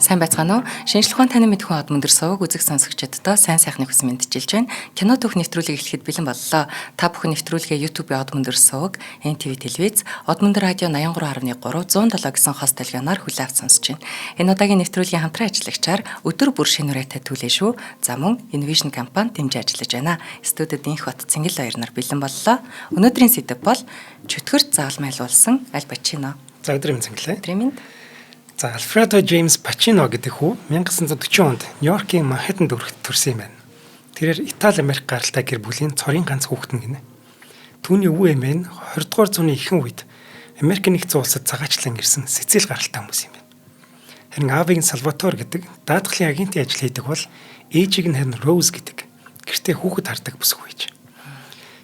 Сайн байцгаана уу? Шинжлэх ухаан танин мэдхүйн од мөндөр суваг үзэг сонсогчдод сайн сайхны хүсэн мэндчилж байна. Кино түүх нэвтрүүлгийг эхлэхэд бэлэн боллоо. Та бүхэн нэвтрүүлгээ YouTube-ийн од мөндөр суваг, NTV телевиз, од мөндөр радио 83.3 107 гэсэн хос долгионоор хүлээн авч сонсож байна. Энэ удаагийн нэвтрүүлгийн хамтран ажиллагчаар өдөр бүр шинэ үрээтэй түлээ шүү. За мөн Invision компани дэмжиж ажиллаж байна. Студид инх бат Цэнгэл хоёр нар бэлэн боллоо. Өнөөдрийн сэдэв бол чөтгөрт загалмайлуулсан Аль Пачино. За өдрийн мэнд цэнгэлээ. Өдрийн мэнд. За Альфредо Джеймс Пачино гэдэг хүү 1940 онд Нью-Йоркийн Манхэттенд төрсөн юм байна. Тэрээр Итали Америк гаралтай гэр бүлийн цорын ганц хүүхэд нь гинэ. Түүний өвөө эмээ нь 20 дугаар зууны ихэнх үед Америкийн нэгдсэн улсад цагаачлан ирсэн Сицил гаралтай хүмүүс юм байна. Харин аавыг нь Салватор гэдэг даатгалын агентийн ажил хийдэг бол ээжийг нь харин Роуз гэдэг гэртээ хүүхэд хардаг бүсгүй байж.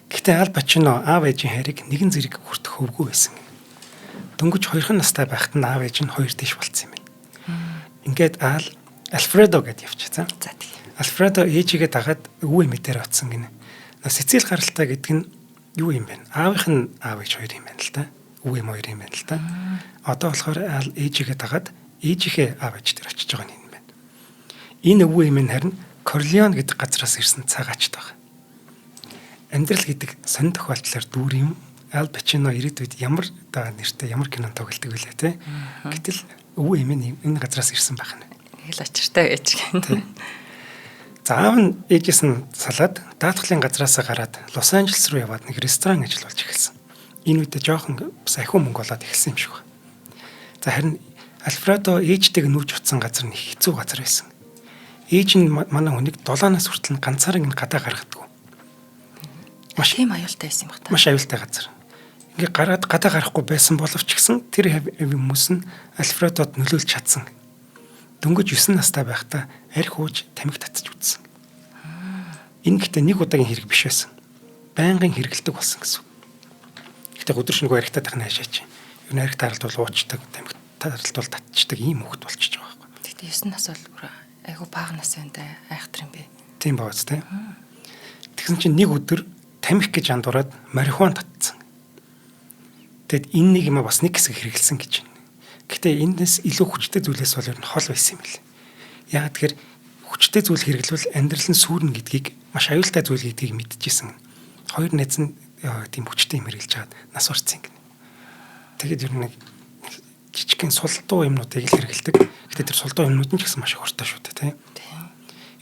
Гэхдээ Аль Пачино аав ээжийн хайрыг нэгэн зэрэг хүртэх хөвгүү байсан. Дөнгөж 2 настай байхад нь аав ээж нь хоёр тийш болцсон юм байна. Ингээд Ал Альфредо гэдээ явчихсан. За тийм. Альфредо ээжигээ дагаад өвөө эмээдээр очсон гинэ. Сицил гаралтай гэдэг нь юу юм бэ? Аавынх нь аав ээж хоёр юм байна л да. Өвөө эм хоёр юм байна л да. Одоо болохоор Ал ээжигээ дагаад ээжийнхээ аав ээж дээр очиж байгаа юм байна. Энэ өвөө эм нь харин Корлеон гэдэг газраас ирсэн цагаачд байгаа. Амьдрал гэдэг сонин тохиолдлоор дүүр юм. Аль Пачино ирээдүйд ямар даа нэртэй ямар кинонд тоглодог вүлээ те. Гэтэл өвөө эм нь энэ газраас ирсэн байх нь. Нэг л очиртай байж гэн. За аав нь ээжээс нь салаад даатгалын газраасаа гараад Лос Анжелес руу яваад нэг ресторан ажил болж эхэлсэн. Энэ үедээ жоохон бас ахиу мөнгө олоод эхэлсэн юм шиг байна. За харин Альфредо ээжтэйг нүүж утсан газар нь их хэцүү газар байсан. Ээж нь манай хүнийг 7-наас хүртэл нь ганцаараа ингэ гадаа гаргадаг. Маш тийм аюултай байсан юм бах та. Маш аюултай газар. Ингээ гараад гадаа гарахгүй байсан боловч гэсэн тэр хүмүүс нь Альфредод нөлөөлж чадсан. Дөнгөж 9 настай байхдаа арх ууж тамхи татаж үзсэн. Энэ гэхдээ нэг удаагийн хэрэг биш байсан. Байнгын хэрэгэлдэг болсон гэсэн үг. Гэхдээ өдөр шөнөгүй архитаа тахна хашаач. Ер нь арх таралт бол уучдаг, тамхи таралт бол татчдаг ийм хүүхэд болчихж байгаа байхгүй. Гэхдээ 9 нас бол бүр айгу бага нас байна да. Айхтар юм бэ. Тийм бааз тийм. Тэгсэн чинь нэг өдөр тамхи гэж андуураад марихуан татсан. Тэгэд энэ нэг юм бас нэг хэсэг хэрэгэлсэн гэж байна. Гэхдээ энэс илүү хүчтэй зүйлээс бол ер нь хол байсан юм лээ. Яг тэгэхээр хүчтэй зүйл хэрэглэвэл амьдрал нь сүүрнэ гэдгийг маш аюултай зүйл гэдгийг мэдчихсэн. Хоёр найз нь тийм хүчтэй юм хэрэглэж чаад нас барцсан гэнэ. Тэгээд ер нь нэг жижигхэн сулдуу юмнуудыг л хэрэглэдэг. Гэхдээ тэр сулдуу юмнууд нь ч гэсэн маш их хортой шүү дээ, тийм.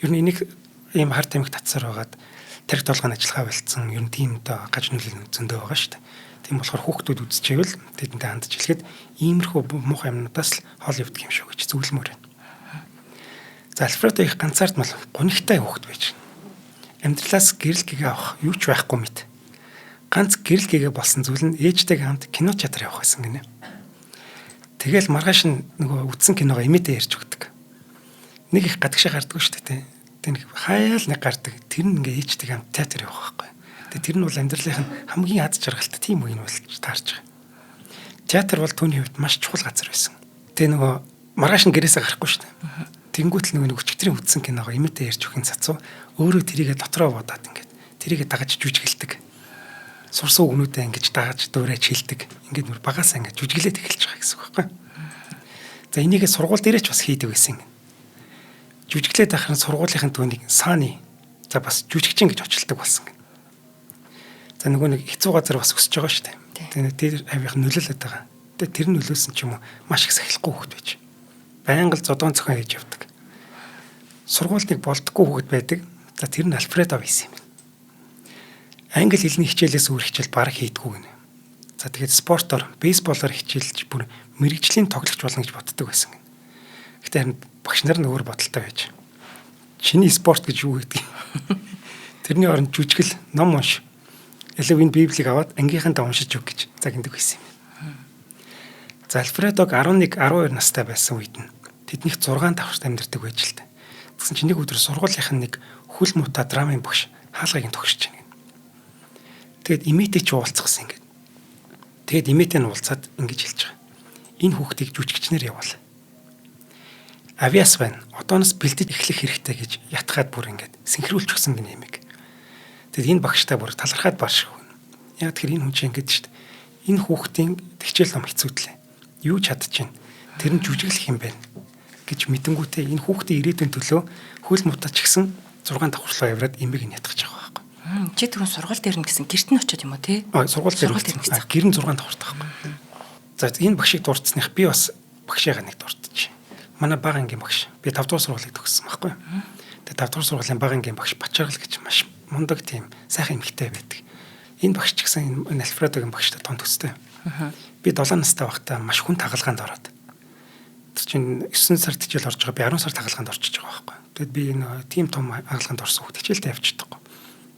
Ер нь энийг ийм хар тамхи татсаар байгаад тарих толгойн ажиллагаа болцсон. Ер нь тийм одоо гаж нөлөө зөндөө байгаа шүү дээ. Тийм болохоор хүүхдүүд үзчихвэл тэдэнтэй хандж хэлэхэд иймэрхүү муухай юмнуудаас л хол явдаг юм шүү гэж зөвлөмөр байна. За Альфредо их ганцаардмал гунигтай хүүхэд байж байна. Амьдралаас гэрэл гэгээ авах юу ч байхгүй мэт. Ганц гэрэл гэгээ болсон зүйл нь ээжтэйгээ хамт кино театр явах байсан гинэ. Тэгэл маргааш нь нөгөө үтсэн киногоо эмээдээ ярьж өгдөг. Нэг их гадагшаа гардаггүй шүү дээ. Тэг нэг хаяал нэг гардаг. Тэр нь ингээ ээжтэйгээ хамт театр явах байхгүй. Тэгээ тэр нь бол амьдралынх нь хамгийн аз жаргалтай тийм үе нь болж таарч байгаа. Театр бол түүний хувьд маш чухал газар байсан. Тэгээ нөгөө маргааш нь гэрээсээ гарахгүй шүү дээ. Тэнгүүт л нөгөө нэг өчигдрийн үтсэн киногоо эмээдээ ярьж өгөх цацуу өөрөө тэрийгэ дотроо бодоод ингээд тэрийгэ дагаж жүжиглдэг. Сурсан үгнүүдээ ингэж дагаж дуурайж хэлдэг. Ингээд нүр багасаа ингээд жүжиглээд эхэлж байгаа гэсэн үг байхгүй. За энийгээ сургууль дээрээ ч бас хийдэг байсан. Жүжиглээд байхын сургуулийнхын түүнийг сааны за бас жүжигчин гэж очилдог болсон. За нөгөө нэг хэцүү газар бас өсөж байгаа шүү дээ. Тэгээ тэр авих нөлөөлөд байгаа. Тэгээ тэр нөлөөлсөн ч юм уу маш их сахилахгүй хүүхэд байж. Байнга л зодоон зохион хийж явдаг. Сургуульд болдгоо хүүхэд байдаг. За тэр нь Альфредо байсан юм. Англи хэлний хичээлээс өөр хичээл бараг хийдгүү гинэ. За тэгээд спортоор, бейсболоор хичээлж бүр мэрэгжлийн тоглогч болно гэж боддог байсан гинэ. Гэтэ харин багш нар нь өөр бодолтой байж. Чиний спорт гэж юу гэдгийг. Тэрний оронд жүжигл, ном унш. Илүү энэ Библийг аваад ангийнхантаа уншиж өг гэж загнадаг байсан юм. За Альфредог 11, 12 настай байсан үед нь тэднийх 6 давхарт амьдардаг байж л та. Тэгсэн чинь нэг өдөр сургуулийнх нь нэг хүл муута драмын багш хаалгыг нь тогшиж байна. Тэгээд эмээтэй ч уулзсан ингээд. Тэгээд эмээтэй нь уулзаад ингэж хэлж байгаа. Энэ хүүхдийг жүжигчнэр явуул. Авиас байна. Одооноос бэлдэж эхлэх хэрэгтэй гэж ятгаад бүр ингээд синхруулж өгсөн гэнэ эмийг. Тэгэд энэ багштай бүр талархаад баршгүй. Яг тэр энэ хүн чинь ингэж шүү дээ. Энэ хүүхдийн хичээл ном хэцүүдлээ. Юу чадчихэв. Тэр нь жүжиглэх юм байна. гэж мэдэнгүүтээ энэ хүүхдийн ирээдүйн төлөө хөл мутаач гэсэн 6 давхарлаа авираад эмийг нь ятгах байгаа байхгүй. Чи түрүүн сургууль дээр нь гэсэн гэрт нь очиод юм уу те? А сургууль дээр гэсэн. Гэр нь 6 давхартай байхгүй. За энэ багшийг дурдсаных би бас багшигаа нэг дурдчих. Манай бага ангийн багш. Би 5 дугаар сургуулийг төгссөн байхгүй. Тэгээ 5 дугаар сургуулийн бага ангийн багш Бачаргал гэж маш мундаг тийм сайхан эмэгтэй байдаг. Энэ багш ч гэсэн энэ Альфредогийн багштай тон төстэй. Би 7 настай байхдаа маш хүн тагалгаанд ороод. Тэр чинь 9 сард хичээл орж байгаа. Би 10 сар тагалгаанд орчиж байгаа байхгүй. Тэгэд би энэ тийм том хагалгаанд орсон хүүхд хичээлдээ явж чадахгүй.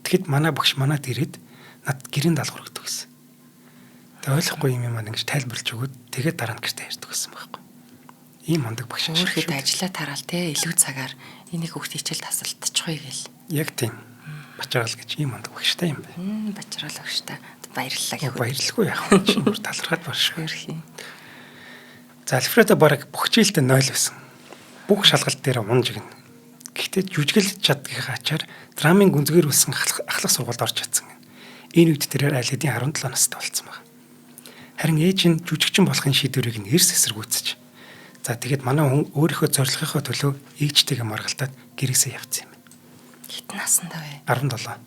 Тэгэхэд манай багш манад ирээд над гэрийн даалгавар өгдөг гэсэн. Тэгээ ойлгохгүй юм юм ингэж тайлбарлаж өгөөд тэгээд дараа нь гэртээ ярьдаг гэсэн байхгүй. Ийм мундаг багш шиг. Өөрөд ажиллаа тараал те илүү цагаар энийг хүүхд хичээл тасалтчихъя гэл. Яг тийм. Бачаргал гэж ийм мундаг багштай юм байна. Бачаргал багштай. Баярлалаа гэх. Баярлалгүй яах вэ? Чи бүр талархаад баршгүй. За Альфредо бараг бүх хичээлдээ 0 байсан. Бүх шалгалт дээр унж гинэ. Гэхдээ жүжиглэж чаддгийнхаа ачаар драмын гүнзгийрүүлсэн ахлах сургуульд орж чадсан. Энэ үед тэрээр аль хэдийн 17 настай болсон байна. Харин ээж нь жүжигчин болохын шийдвэрийг нь эрс эсэргүүцэж. За тэгэхэд манай хүн өөрийнхөө зорилгынхоо төлөө ээжтэйгээ маргалдаад гэрээсээ явцсан юм. Хэдэн наснда вэ? 17.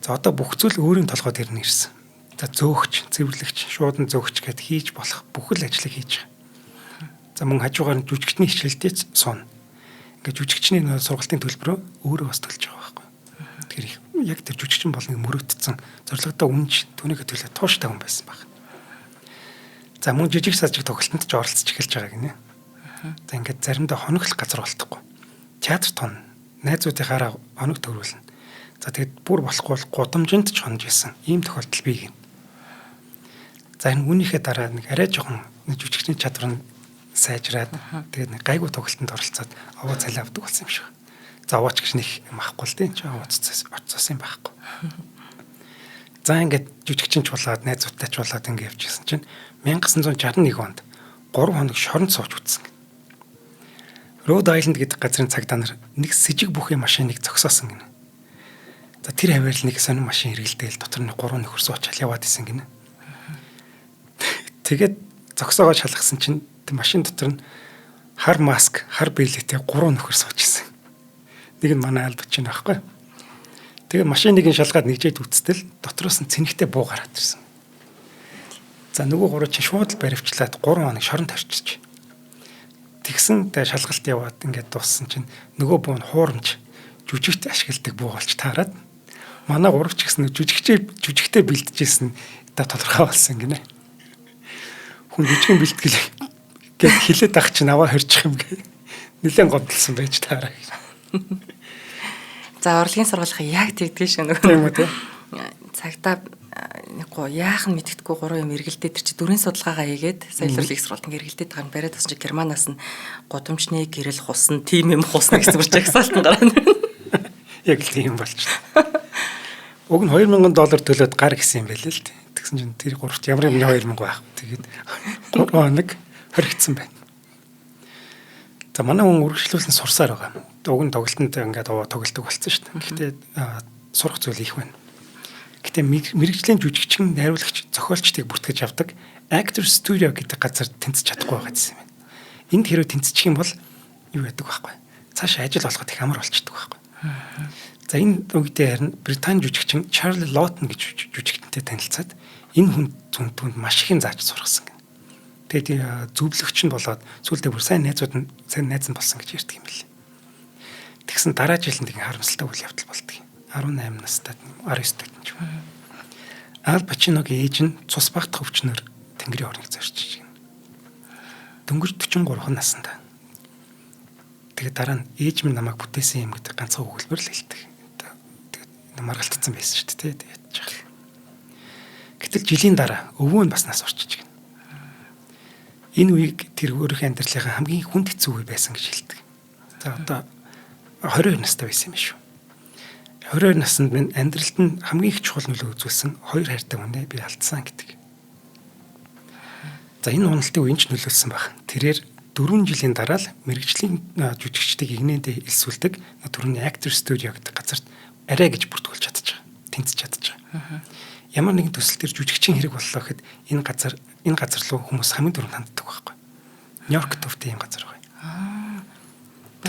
За одоо бүх зүйл өөрийн толгой дээр нь ирсэн. За зөөгч, цэвэрлэгч, шуудан зөөгч гэд хийж болох бүхэл ажлыг хийж байгаа. За мөн хажуугаар нь жүжигчний хичээлдээ сууна. Ингээд жүжигчний сургалтын төлбөрөө өөрөө бас төлж байгаа байхгүй. Тэгэхээр яг тэр жүжигчин болныг мөрөөдсөн зорилгодоо үнж түүнийхээ төлөө тууштай хүн байсан баг. За мөн жижиг сажиг тоглолтод ч оролцож эхэлж байгаа гинэ. За ингээд заримдаа хоногл газар болтохгүй. Театр тон найзуудынхаараа хоног төгрүүлнэ. За тэгэд бүр болохгүй бол гудамжинд ч хонж исэн. Ийм тохиолдол бий гин. За энэ үүнийхээ дараа нэг арай жоохон жүжигчний чадвар нь сайжраад тэгээд нэг гайгүй тоглолтод оролцоод овоо цалин авдаг болсон юм шиг. За овооч гэж нэг юм авахгүй л дээ. Чи овоо оцоос юм байхгүй. За ингээд жүжигчин ч болоод найзуудтай ч болоод ингээд явчихсан чинь 1961 онд 3 хоног шоронд сууж үтсэн. Род Айленд гэдэг газрын цагдаа нар нэг сэжиг бүхий машиныг зогсоосон гинэ. За тэр хаваар л нэг сонин машин эргэлдээл дотор нь 3 нөхөр суучаал яваад исэн гинэ. Тэгээд зогсоогоо шалгасан чинь машин дотор нь хар маск, хар бэлэтэй 3 нөхөр сууж исэн. Нэг нь манай Аль Пачино байхгүй. Тэгээ машиныг нь шалгаад нэгжээд үтстэл дотроос нь цэнэгтэй буу гараад ирсэн. За нөгөө гурав чинь шууд л баривчлаад 3 хоног шоронд тавьчихчих. Тэгсэн тэгээ шалгалт яваад ингээд дууссан чинь нөгөө буу нь хуурамч жүжигт ашигладаг буу болж таарад манай гурав ч гэсэн жүжигчээ бэлтжижсэн та тодорхой болсон гинэ. Хүн жүжигэн бэлтгэл гэд хилээд ах чинь аваа хорчих юм гэ. Нилээн гомдлсон байж таараа. За урлагийн сургуулийнхаа яг тэгдэж шүү нөгөө. Тийм үү те. Цагтаа нэг гоо яах нь мэддэхгүй гурван юм эргэлдээ тэр чи дүрийн судалгаагаа хийгээд сая урлагийн сургуульд ингээ эргэлдээд байгаа нь бариад бас чи Германаас нь гудамжны гэрэл хусна, тим юм хусна гэсэн бүр жагсаалтан гараад. Яг л тийм болчихлоо. Уг нь $2000 төлөөд гар гэсэн юм байл л дээ. Тэгсэн чинь тэр гуравт ямар юм 2000 байх. Тэгээд 3 хоног хоригдсан байна. За манай хүн үргэлжлүүлэн сурсаар байгаа. Уг нь тоглолтод ингээд тоглолтог болсон шүү дээ. Гэхдээ сурах зүйл их байна. Гэтэ мэрэгжлийн жүжигчин, найруулагч, зохиолчдыг бүртгэж авдаг Actor Studio гэдэг газар тэнцэж чадахгүй байгаа гэсэн юм байна. Энд хэрвээ тэнцчих юм бол юу яадаг байхгүй. Цааш ажил олоход их амар болчдөг байхгүй. За энэ үедээ харин Британи жүжигчин Чарли Лотон гэж жүжигчдэнтэй танилцаад энэ хүн түнд маш их юм зааж сургасан гэнэ. Тэгээд зөвлөгч нь болоод сүүлдээ бүр сайн найзууд нь сайн найз нь болсон гэж ярьдаг юм билээ. Тэгсэн дараа жил нь тийм харамсалтай үйл явдал болдог. 18 настай 19 тат ч юм. Аль Пачиногийн ээж нь цус багтах өвчнөр Тэнгэрийн орныг зорчиж гэнэ. Дөнгөж 43 наснда. Тэгээд дараа нь ээж минь намайг бүтээсэн юм гэдэг ганцхан өгүүлбэр л хэлдэг. Тэгээд маргалтцсан байсан шүү дээ, тэгээд ядчих. Гэтэл жилийн дараа өвөө нь бас нас орчиж гэнэ. Энэ үеийг тэр өөрийнхөө амьдралынхаа хамгийн хүнд хэцүү үе байсан гэж хэлдэг. За одоо 22 настай байсан юм шүү. 22 наснд минь амьдралд нь хамгийн их чухал нөлөө үзүүлсэн хоёр хайртай хүнээ би алдсан гэдэг. За энэ уналтын үеийн ч нөлөөлсөн баг. Тэрээр 4 жилийн дараа л мэрэгжлийн жүжигчдийг игнэндээ элсүүлдэг түрүүний Actor Studio гэдэг газарт арай гэж бүртгүүлж чадчих. Тэнцэж чадчих. Ямар нэгэн төсөл төр жүжигчин хэрэг боллоо гэхэд энэ газар руу хүмүүс хамгийн түрүүнд ханддаг байхгүй. Нью-Йорк төвтэй юм газар байгаа.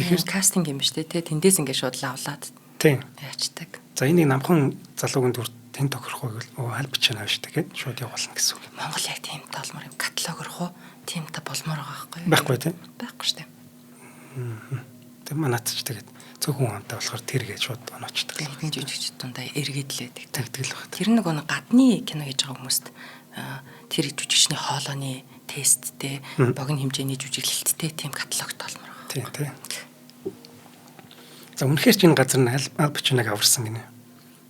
Тэгэхээр кастинг юм биш үү те, тэндээс ингээд шууд лавлаад Тийм. яачдаг. За, энийг намхан залуугийн дүр тэн тохирох уу гэвэл Аль Пачино авш тэгээд шууд явуулна гэсэн үг. Монгол яг тийм толмор юм каталог орох уу? Тийм та болмоор байгаа байхгүй юу? Байхгүй тийм. Байхгүй шүү дээ. Тэг манайд ч тэгээд цөөхөн хамтаа болохоор тэр гэж шууд оноочдаг. Дэлхийн жүжигч дундаа эргээд л байдаг. Тэгдэг л баг. Тэр нөгөө нэг гадны кино хийж байгаа хүмүүст тэр жүжигчний хоолойны тесттэй, богино хэмжээний жүжиглэлттэй тийм каталог толмор байгаа. Тийм тий. За, үнэхээр ч энэ газар нь Аль Пачиног аварсан гинэ.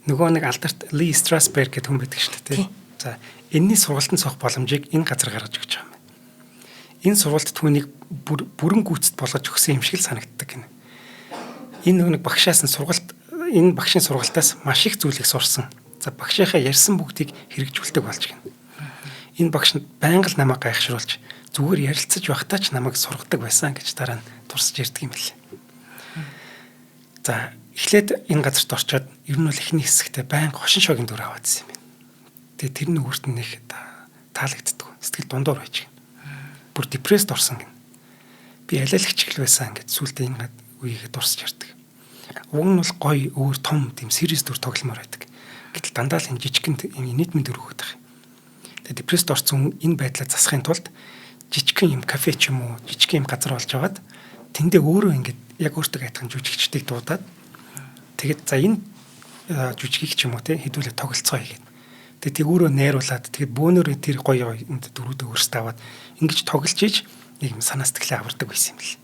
Нөгөө нэг алдарт Ли Страсберг гэдэг хүн байдаг шүү дээ, тий. За, энэний сургалтанд суух боломжийг энэ газар гаргаж өгч байгаа юм байна. Энэ сургалт түүнийг бүрэн гүйцэд болгож өгсөн юм шиг л санагддаг гинэ. Энэ нөгөө нэг багшаас нь сургалт, энэ багшийн сургалтаас маш их зүйлийг сурсан. За, багшийнхаа ярьсан бүгдийг хэрэгжүүлдэг болж гинэ. Энэ багш нь байнга л намайг гайхшруулж, зүгээр ярилцаж байхдаа ч намайг сургадаг байсан гэж дараа нь дурсаж ярьдаг юм билээ. За, эхлээд энэ газарт орчоод ер нь бол эхний хэсэгтээ байнга хошин шогийн дүр аваадсан юм байна. Тэгээ тэр нь өөрт нь нэг таалагддаг. Сэтгэл дундуур байж гин. Бүр депресд орсон гин. Би алиалагч л байсан гэж сүултээ энэ үеигээ дурсаж ярьдаг. Уг нь бол гоё өөр том тийм serious дүр тогломоор байдаг. Гэтэл дандаа л юм жижигхэн юм инээдмийн дүр өгöd байгаа юм. Тэгээ депресд орсон энэ байдлаа засахын тулд жижигхэн юм кафе ч юм уу, жижигхэн юм газар олж аваад тэндээ өөрөө ингээд яг өөртөө адилхан жүжигчдийг дуудаад, тэгээд за, энэ жүжигийг ч юм уу те хэдүүлээ тоглолцгоё гээд. Тэгээд тэг өөрөө найруулад, тэгээд бөөнөрөө тэр гоё гоё дүрүүдээ өөрсдөө аваад ингэж тоглож иж нэг юм санаа сэтгэлээ авардаг байсан юм л.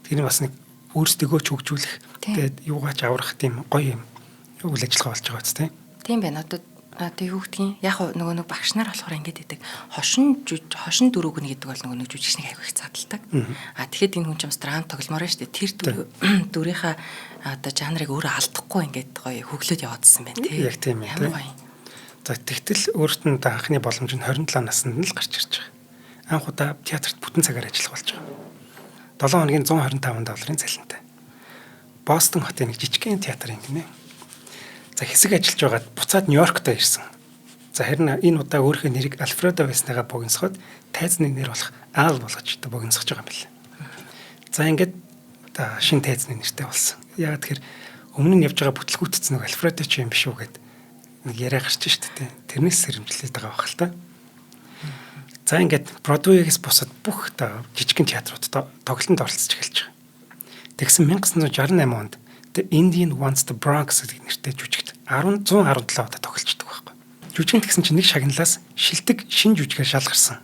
Тэр нь бас нэг өөрсдөө ч хөгжүүлэх, тэгээд юугаач аврах тийм гоё юм үйл ажиллагаа болж байгаа биз, те. Тийм байна. Одоо тэг юу гэдгийг яг нөгөө нэг багш нар болохоор ингэж идэг. Хошин дүр өгнө гэдэг бол нөгөө нэг жүжигчнийг аягүй их задалдаг. А тэгэхэд энэ хүн ч бас драм тогломоор шүү дээ. Тэр дүрийнхаа одоо жанрыг өөрөө алдахгүй ингээд гоё хөглөөд яваадсан байна тий. Яг тийм ээ. Ямар гоё. За, тэгтэл өөрт нь анхны боломж нь 27 наснд нь л гарч ирж байгаа. Анх удаа театрт бүтэн цагаар ажиллах болж байгаа. 7 хоногийн 125 долларын цалинтай. Бостон хотын нэг жижигхэн театр юм гинэ. За, хэсэг ажиллаж байгаад буцаад Нью-Йорктой ирсэн. За, харин энэ удаа өөрийнхөө нэрийг Альфредо байсныгаа богиносгоод тайзны нэр болох Ал болгож одоо богиносгож байгаа юм байна. За, ингээд шинэ тайзны нэртэй болсон. Яагаад тэгэхээр өмнө нь явж байгаа бүтлгүүтц нэг Альфредо ч юм биш үү гэд нэг яриа гарч штэ тэ. Тэрнээс сэрэмжлээд байгаа байх л та. За, ингээд Бродвейгээс бусад бүх жижигхэн театруудад тоглолтод оролцож эхэлж байгаа. Тэгсэн 1968 онд The Indian Wants the Bronx гэдэг нэртэй жүжигт 10 117 удаа тоглолцдог байхгүй. Жүжигт гэсэн чинь нэг шагналаас шилдэг шин жүжигээр шалгарсан.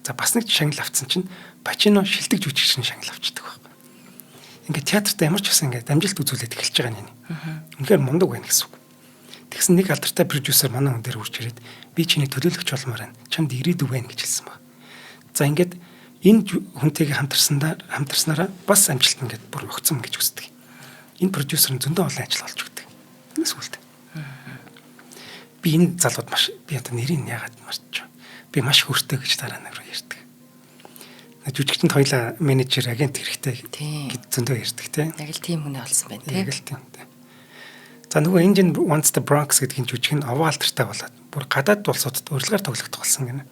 За, бас нэг шагнал авцсан чинь Пачино шилдэг жүжигчний шагнал авчдаг байхгүй. Ингээд театрт ямар ч гэсэн ингээд амжилт үзүүлээд эхэлж байгаа юм. Үнэхээр мундаг байна гэсэн үг. Тэгсэн нэг алдартай продюсер манай хүн дээр үрж ирээд би чиний төлөөлөгч болмоор байна. Чамд ирээдүй байна гэж хэлсэн баг. За, ингээд энэ хүнтэйгээ хамтарснараа бас амжилт ингээд бүр огцом гэж үздэг. Энэ продюсер нь зөндөө олон ажил олж өгдөг. Энэ сүлд. Би энэ залууд маш, би одоо нэрийг яагаад мартчих. Би маш хөртэй гэж дараа нэг рүү ярьдаг. Жүжигчэнд хоёлаа менежер, агент хэрэгтэй гэж зөндөө ярьдаг тийм. Яг л тийм хүнээ олсон байна тийм. Яг л тийм. За, нөгөө Indian Wants the Bronx гэдэг энэ жүжиг нь овоо алдартай болоод бүр гадаад улсуудад урилгаар тоглогдох болсон гинэ.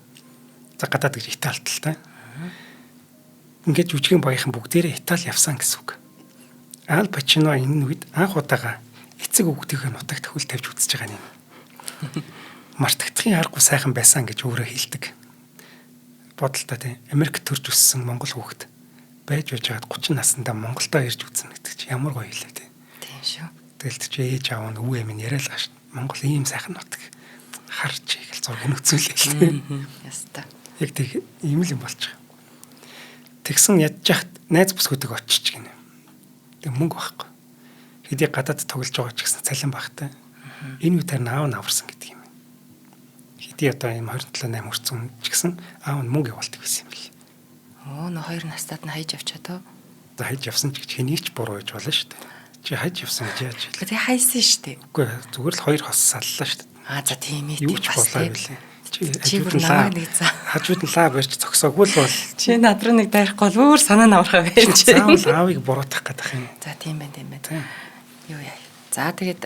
За, гадаад гэж Италид л та. Ингээд жүжигийн багийнхан бүгдээрээ Итали явсан гэсэн үг. Ал Пачино энэ үед анх удаага эцэг өвгдийнхээ нутагт хөл тавьж үзэж байгаа юм. Мартагдахын аргагүй сайхан байсан гэж өөрөө хэлдэг. Бодолтой тийм. Америк төрж өссөн монгол хүүхэд байж байжгаад 30 наснда Монголдо ирж үзнэ гэдэг чи ямар гоё хэлээ тийм. Тийм шүү. Тэгэл чи ээж аав нь өвөө эмээ яриа л гаш. Монгол ийм сайхан нутаг харж игэл зураг нөхцөлээ тийм. Яста. Яг тэг ийм л юм болж байгаа. Тэгсэн ядж яхад найз бүсгүүдэг очиж гинэ. Тэг мөнгө байхгүй. Хэдий гадаад тоглож байгаа ч гэсэн цалин багтай. Энэ үе тэр аав нь аварсан гэдэг юм. Хэдий одоо ийм 27 8 хүрсэн ч гэсэн аав нь мөнгө явуулдаг байсан юм бэл. Оо, нөө хоёр настад нь хайж авчаа тоо. За, хайж явсан ч гэж хэнийг ч буруу гэж болно шүү дээ. Чи хайж явсан гэж яаж хэлээ? Тэг хайсан шүү дээ. Үгүй, зүгээр л хоёр хос саллаа шүү дээ. Аа, за, тийм ээ. Юу ч болоо билээ. Чи бүр намайг нэг за. Хажууд нь лаа барьж зогсоогүй л бол. Чи над руу нэг дайрахгүй бол өөр санаа наврахаа байж. Заавал аавыг буруутгах гэдэг юм. За, тийм байна, тийм байна. Юу яа. За, тэгээд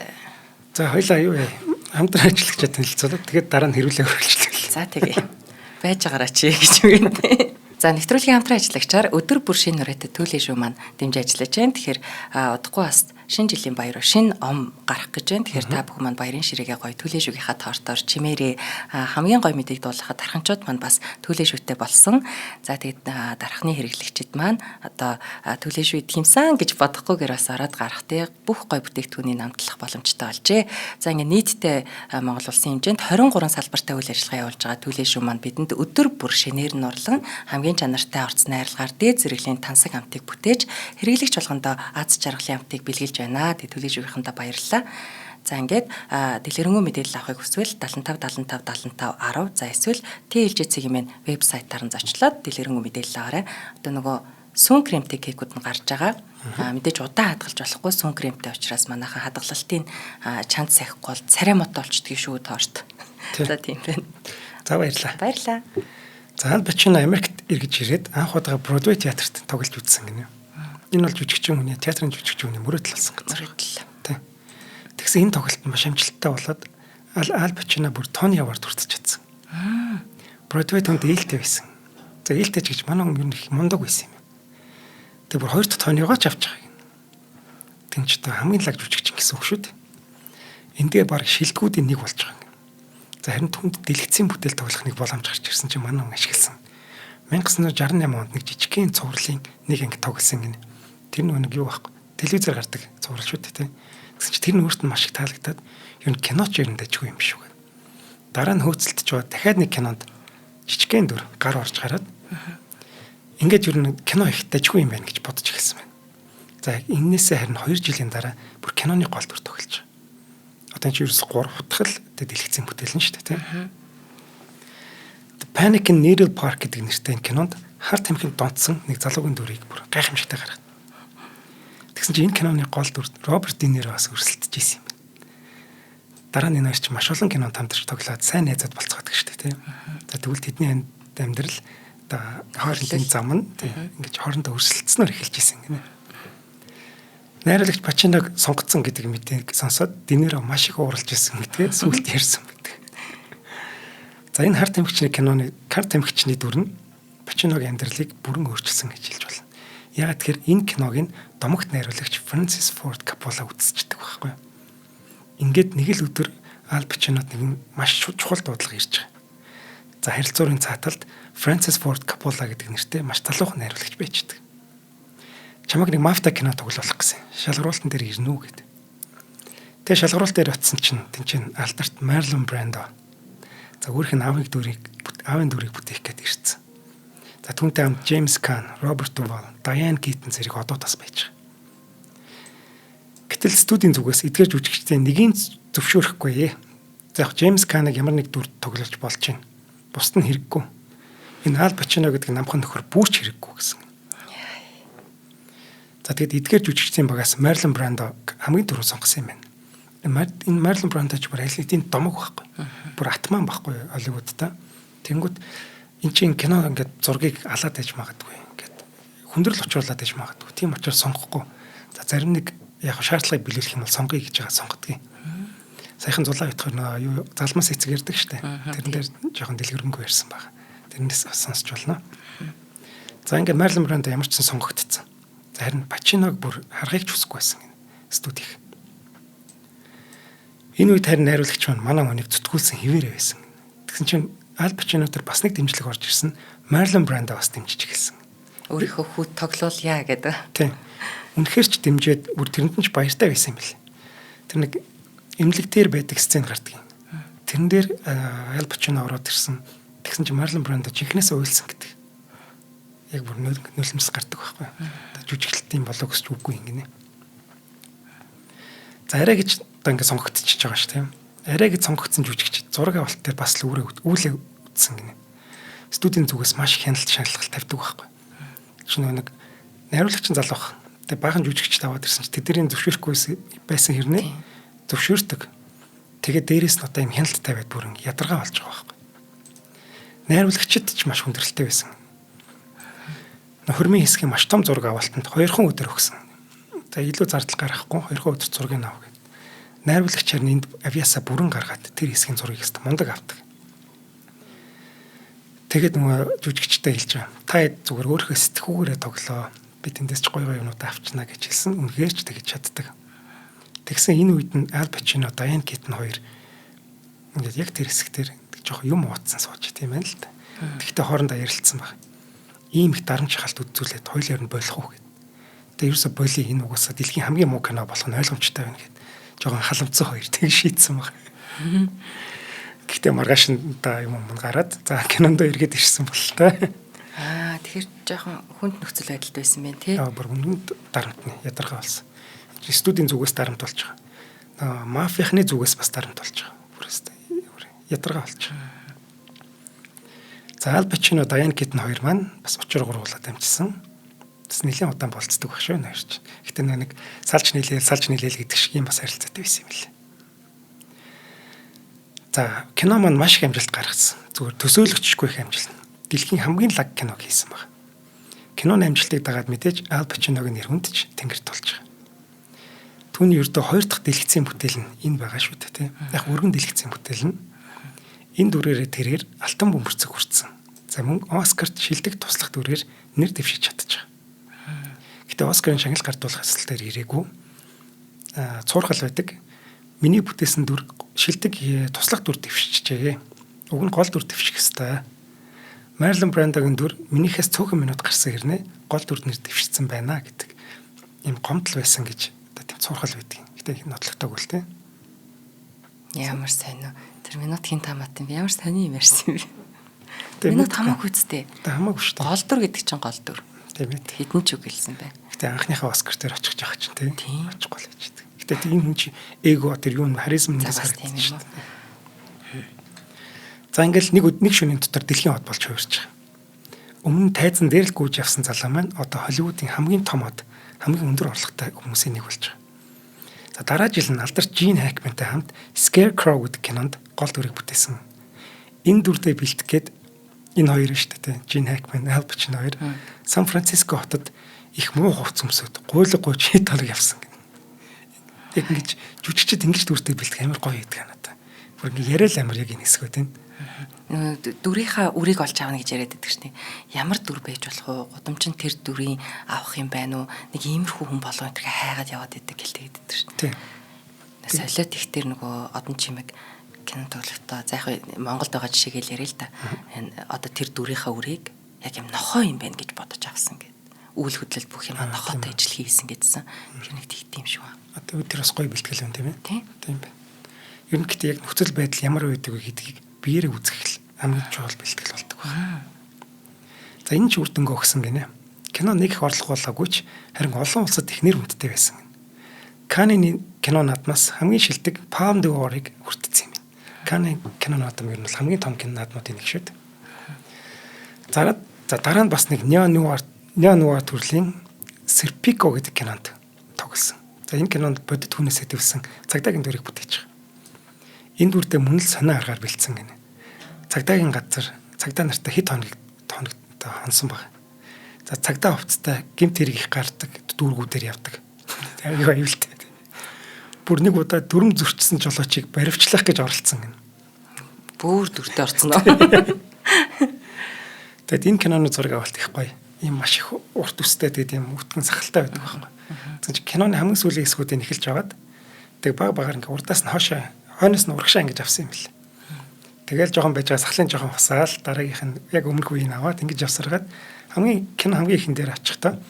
За, хоёлаа юу яа. Хамтран ажиллагчаа танилцуулаад тэгээд дараа нь хэрүүлээ хөрвүүлчихлээ. За, тэгээ. Байж байгаараа чи гэж үгэн. За, нэвтрүүлгийн хамтран ажиллагчаар өдөр бүр шинэ нураатай Түлээ шүү маань дэмжиж ажиллаж байна. Тэгэхээр удахгүй бас шинэ жилийн баяр шинэ ом гарах гэж байна. Тэгэхээр та бүхэн маань баярын ширээгээ гоё Түлээ шүүгийнхаа тортоор чимээрээ. Хамгийн гоё мэдээг дуулахад дарханчууд маань бас Түлээ шүүтэй болсон. За, тэгээд дархны хэрэглэгчид маань одоо Түлээ шүү идэх юмсан гэж бодохгүйгээр бас ороод гарах те бүх гоё бүтээгдэхүүнийг намтлах боломжтой болжээ. За, ингээд нийтдээ Монгол улсын хэмжээнд 23 салбартай үйл ажиллагаа явуулж байгаа Түлээ шүү маань бидэнд өдөр бүр шинээр нь урлан хамгийн чанартай орц найрлагаар дээд зэрэглэлийн тансаг амтыг бүтээж хэрэглэгч болгондоо аз жаргалын амтыг бэлгэлж байна. Тэгээ Түлээ шүүгийнхэндээ баярлалаа. За, ингээд дэлгэрэнгүй мэдээлэл авахыг хүсвэл 75 75 75 10, за эсвэл TLG цэгийн вебсайтаар нь зочлоод дэлгэрэнгүй мэдээлэл аваарай. Одоо нөгөө сүүн кремтэй кейкүүд нь гарч байгаа. Мэдээж удаан хадгалж болохгүй сүүн кремтэй учраас манайхан хадгалалтын чанд сахихгүй бол царай мото олчдгийг шүү торт. За, тийм байна. За, баярлалаа. Баярлалаа. За, Аль Пачино Америкт эргэж ирээд анх удаага Бродвей театрт тоглож үзсэн гинэ. Энэ бол жүжигчин хүний, театрын жүжигчин хүний мөрөөдөл болсон газар. Мөрөөдөл. Тий. Тэгсэн энэ тоглолт маш амжилттай болоод Аль Пачино бүр Тони Авард хүртэж чадсан. Бродвей түнд ээлтэй байсан. За, ээлтэй ч гэж манай хүн ер нь их мундаг байсан юм. Тэг бүр хоёр дахь Тониогоо ч авч байгаа юм. Тэн ч одоо хамгийн лаг жүжигчин гэсэн үг шүү дээ. Эндгээ баг шилдэгүүдийн нэг болж байгаа юм. За, харин түнд дэлгэцийн бүтээл тоглох нэг боломж гарч ирсэн чинь манай хүн ашигласан. 1968 онд нэг жижигхэн цувралын нэг анги тоглосон гинэ. Тэр нэг юу байхгүй. Телевизээр гардаг цуврал шүү дээ, тийм. Тэгсэн чинь тэр нь өөрт нь маш их таалагдаад ер нь киноч ер нь дажгүй юм биш үү гэдэг. Дараа нь хөөцөлдөж байгаа дахиад нэг кинонд жижигхэн дүр гар орж гараад ингээд ер нь кино их дажгүй юм байна гэж бодож эхэлсэн байна. За, энэнээсээ харин 2 жилийн дараа бүр киноны гол дүр тоглож байгаа. Одоо энэ чинь ерөөс 3 утгал дэлгэцийн бүтээл нь шүү дээ, тийм. The Panic in Needle Park гэдэг нэртэй энэ кинонд хар тамхинд донтсон нэг залуугийн дүрийг бүр гайхамшигтай гаргана. Тэгсэн чинь энэ киноны гол дүр Роберт Де Ниро бас өрсөлдөж исэн юм байна. Дараа нь энэ хоёр чинь маш олон кинонд хамтарч тоглоод сайн найзууд болцгоодог шүү дээ, тийм. За, тэгвэл тэдний амьдрал одоо хоорондын зам нь, тийм, ингэж хоорондоо өрсөлдснөөр эхэлж исэн гинэ. Найруулагч Пачиног сонгоцсон гэдэг мэдээг сонсоод Де Ниро маш их ууралж исэн гэдгээ сүүлд ярьсан байдаг. За, энэ хар тамхичны киноны хар тамхичны дүр нь Пачиногийн амьдралыг бүрэн өөрчилсөн гэж хэлж болно. Яагаад тэгэхээр энэ киног нь домогт найруулагч Фрэнсис Форд Коппола үзчихдэг байхгүй юу? Ингээд нэг л өдөр Аль Пачинод нэгэн маш чухал дуудлага ирж байгаа. За, харилцуурын цааталд Фрэнсис Форд Коппола гэдэг нэртэй маш залуухан найруулагч байждаг. Чамайг нэг мафта кино тоглуулах гэсэн. Шалгаруултан дээр ирнэ үү гэдэг. Тэгээ шалгаруулалт дээр очисон чинь тэн чинь алдарт Марлон Брандо. За, өөрийнх нь аавын дүрийг бүтээх гээд ирсэн. За, түүнтэй хамт Джеймс Кан, Роберт Дувал, Дайан Китон зэрэг одууд бас байж байгаа. Гэтэл студийн зүгээс эдгээр жүжигчдээ нэгийг зөвшөөрөхгүй. За, яг Джеймс Каныг ямар нэг дүр тоглож болж байна. Бусд нь хэрэггүй. Энэ Аль Пачино гэдэг намхан нөхөр бүрч хэрэггүй гэсэн. За, тэгэд эдгээр жүжигчдийн багаас Марлон Брандо хамгийн түрүү сонгосон юм байна. Энэ Марлон Брандо ч бүр аль хэдийн домог байхгүй. Бүр атман байхгүй Холливуд та. Тэнгүүт эн чинь кино ингээд зургийг алаад байж магадгүй. Ингээд хүндрэл учруулад байж магадгүй. Тийм учраас сонгохгүй. За, зарим нэг яг шаардлагыг биелүүлэх юм бол сонгоё гэж байгаа сонгодгийг. Саяхан зулаа битгаар нөө юу залмаас эцэг ярьдаг штэ. Тэрэн дээр жоохон дэлгэрэнгүй ярьсан байгаа. Тэрнээс бас сонсч болно. За, ингээд Марлон Брандо ямар ч сан сонгогдсон. За, харин Пачиног бүр харахыг ч хүсэхгүй байсан гэнэ. Студийн. Энэ үед харин найруулагч маань манай хүнийг зүтгүүлсэн хിവэрэ байсан. Тэгсэн чинь Аль Пачино дээр бас нэг дэмжлэг орж ирсэн. Марлон Брандо бас дэмжиж эхэлсэн. Өөрийнхөө хүүд тоглуулъя гэдэг. Тийм. Үнэхээр ч дэмжиж бүр тэрэнд нь ч баяртай байсан юм бэл. Тэр нэг эмнэлэг дээр байдаг сцен гардаг юм. Тэрэн дээр Аль Пачино ороод ирсэн. Тэгсэн чинь Марлон Брандо жинхнээсээ уйлсан гэдэг. Яг бүр нулимс гардаг байхгүй. Жүжиглэлтийн болоо гэж үгүй юм гинэ. За, арай гэж одоо ингэ сонгогдчихж байгаа ш, тийм. Арай гэж сонгогдсон жүжигч зураг авалт дээр бас л үүрээ үүлээ үтсэн гинэ. Студийн зүгээс маш их хяналт шаналгалт тавьдаг байхгүй. Чи нөгөө нэг найруулагч нь залуу бах. Тэгээ баахан жүжигч таваад ирсэн чи тэдний зөвшөөрөхгүй байсан хэрнээ зөвшөөрдөг. Тэгээ дээрээс нь одоо юм хяналт тавиад бүр ингэ ядаргаа болж байгаа байхгүй. Найруулагчид ч маш хүндрэлтэй байсан. Хөрмийн хэсгийн маш том зураг авалтанд 2хан өдөр өгсөн. За, илүү зардал гаргахгүй 2хан өдөр зургийг ав гэв. Найруулагч харин энд авьяасаа бүрэн гаргаад тэр хэсгийн зургийг хэвээр мундаг авдаг. Тэгээд нөгөө жүжигчтэй хэлж байгаа. Та зүгээр өөрийнхөө сэтгүүгээрээ тоглоо. Би тэндээс ч гоё гоё юмнуудаа авчнаа гэж хэлсэн. Үнэхээр ч тэгж чаддаг. Тэгсэн энэ үед нь Аль Пачино, Дайан Китон хоёр ингээд яг тэр хэсэг дээр жоох юм ууцсан сууж тийм байна л да. Тэгтээ хоорондоо ярилцсан баг. Ийм их дарамт шахалт үзүүлээд хоёулаар нь болох уу гэд. Тэгээ ерөөсө боли энэ угаасаа дэлхийн хамгийн муу кино болох нь ойлгомжтой байна гэд. Жохон халамцсан хоёр тэг шийдсэн баг. Гэхдээ маргааш нь та юм юм гараад за кинонд эргээд ирсэн бол та. Аа, тэгэхээр жоохон хүнд нөхцөл байдалд байсан байх тий. Аа, бүр хүнд дарамтны ядаргаа болсон. Студийн зүгээс дарамт болж байгаа. Мафийнхны зүгээс бас дарамт болж байгаа. Бүр өстой ядаргаа болж байгаа. За Аль Пачино, Дайан Китон хоёр маань бас учир гурвуулаад амжсан. Бас нэлээд удаан болцдог байх шүү нэр чинь. Гэтэ нэг салж нийлээл гэдэг шиг юм бас харилцаатай байсан юм лээ. За кино маань маш их амжилт гаргасан. Зүгээр төсөөлөгчгүй их амжилт. Дэлхийн хамгийн лаг киног хийсэн баг. Киноны амжилтыг дагаад мэдээж Аль Пачиногийн нэр хүнд ч тэнгэрт тулж байгаа. Түүний ердөө хоёр дахь дэлгэцийн бүтээл нь энэ байгаа шүү дээ, тийм. Яг өргөн дэлгэцийн бүтээл нь энэ дүрээрээ тэрээр алтан бөмбөрцөг хүртсэн. За мөн Оскарт шилдэг туслах дүрээр нэр дэвшиж чадчих. Гэтэ Оскарын шагнал гардуулах ёслол дээр ирээгүй. Аа, цуурхал байдаг. Миний бүтээсэн дүр шилдэг туслах дүр дэвшчихжээ. Уг нь гол дүр дэвших ёстой. Марлон Брандогийн дүр минийхээс цөөхөн минут гарсан хэрнээ гол дүр нэр дэвшсэн байна гэдэг ийм гомдол байсан гэж одоо тийм цуурхал байдаг. Гэтэ нотлогтойг л тийм. Ямар сайн уу. Тэр минут хин таамат юм. Ямар сони юм ярьсан юм бэ? Минут хамаагүй үстэй. Тэ хамаагүй шүү дээ. Гол дүр гэдэг чинь гол дүр. Тийм ээ. Хэдэн ч үг хэлсэн бэ. Гэтэ анхныхаа Оскар дээр очих жоох чинь тийм. Очихгүй л байж байгаа. Гэтэ тийм хүн чи эго тэр юу харизм нэгээс харагдаж шүү дээ. За ингээл нэг шөнийн дотор дэлхийн хот болж хувирч байгаа. Өмнө нь тайзан дээр л гүйж явсан залуу маань одоо Холливуудын хамгийн том хот, хамгийн өндөр орлоготой хүмүүсийн нэг болж байгаа. За дараа жил нь алдарт Жин Хакмантай хамт Scarecrow гэдэг кинонд гол дүрийг бүтээсэн. Энэ дүрдээ бэлтгэх гээд энэ хоёр шүү дээ. Жин Хакман, Ал Пачино хоёр Сан Франциско хотод их муу хувц өмсөд гуйлга гуйж хэд хоног явсан гэнэ. Яг ингэж жүжигчд ингэж дүртэй бэлтгэх амар гоё гэдэг надаа. Бүр ингэ яриа л амар яг энэ хэсгүүд энэ. Дүрийнхаа үрийг олж авна гэж яриад байдаг шнэ. Ямар дүр байж болох вэ? Гудамжинд тэр дүрийн авах юм байна уу? Нэг иймэрхүү хүн болоо энэ хайгаад яваад идэг гэлтэй гэдэг шнэ. Тийм. Солиот их тэр нөгөө одон чимэг кино тоглохдоо за яг Монголд байгаа жишээгээл яриа л да. Одоо тэр дүрийнхаа үрийг яг юм нохоо юм байна гэж бодож авсан гэд. Үйл хөдлөл бүх юм нохоотой ажил хийсэн гэдсэн. Тэр нэг тэгт юм шиг байна. Одоо тэр бас гоё бэлтгэл юм тийм ээ. Тийм байна. Ер нь гэхдээ яг нөхцөл байдал ямар байдаг вэ гэдгийг биеэрээ үзэх л хамгийн чухал бэлтгэл болдог байна. За энэ ч үр дүнгээ өгсөн гинэ. Кино нэг их орлого болоогүй ч харин олон улсад их нэр хүндтэй байсан. Канны кино наадмаас хамгийн шилдэг Palme d'Or-ыг хүртсэн юм. Канны кино наадам ер нь бол хамгийн том кино наадмуудын нэг шүү дээ. За дараа нь бас нэг Neo Noir төрлийн Serpico гэдэг кинонд тоглосон. За энэ кинонд бодит хүнээс хэвсэн цагдаагийн дүрийг бүтээж байгаа. Энэ дүрдээ мөн л сонио аргаар бэлдсэн гинэ. Цагдаагийн газар цагдаа нартай хэд хоног хонсон баг. За цагдаа хувцастай гэмт хэрэг их гардаг дүүргүүдээр явдаг. Аюу аюултай. Бүр нэг удаа дүрм зөрчсөн жолоочийг баривчлах гэж оролцсон гинэ. Бүр дүртэй орцсон уу? Тэгэд энэ киноны зураг авалт их гоё. Ийм маш их урт үстэй тэгээд ийм үтгэн сахалтай байдаг байхгүй. Тэгсэн чинь киноны хамгийн сүүлийн хэсгүүдийг эхэлж байгаад тэг баг багаар ингээ урдаас нь хойшоо хойноос нь урагшаа ингэж авсан юм бэл. Тэгэл жоохон байж байгаа сахлын жоохон хусаал дараагийнх нь яг өмнөх үеийг аваад ингэж явсаргаад хамгийн кино хамгийн ихэн дээр очихдоо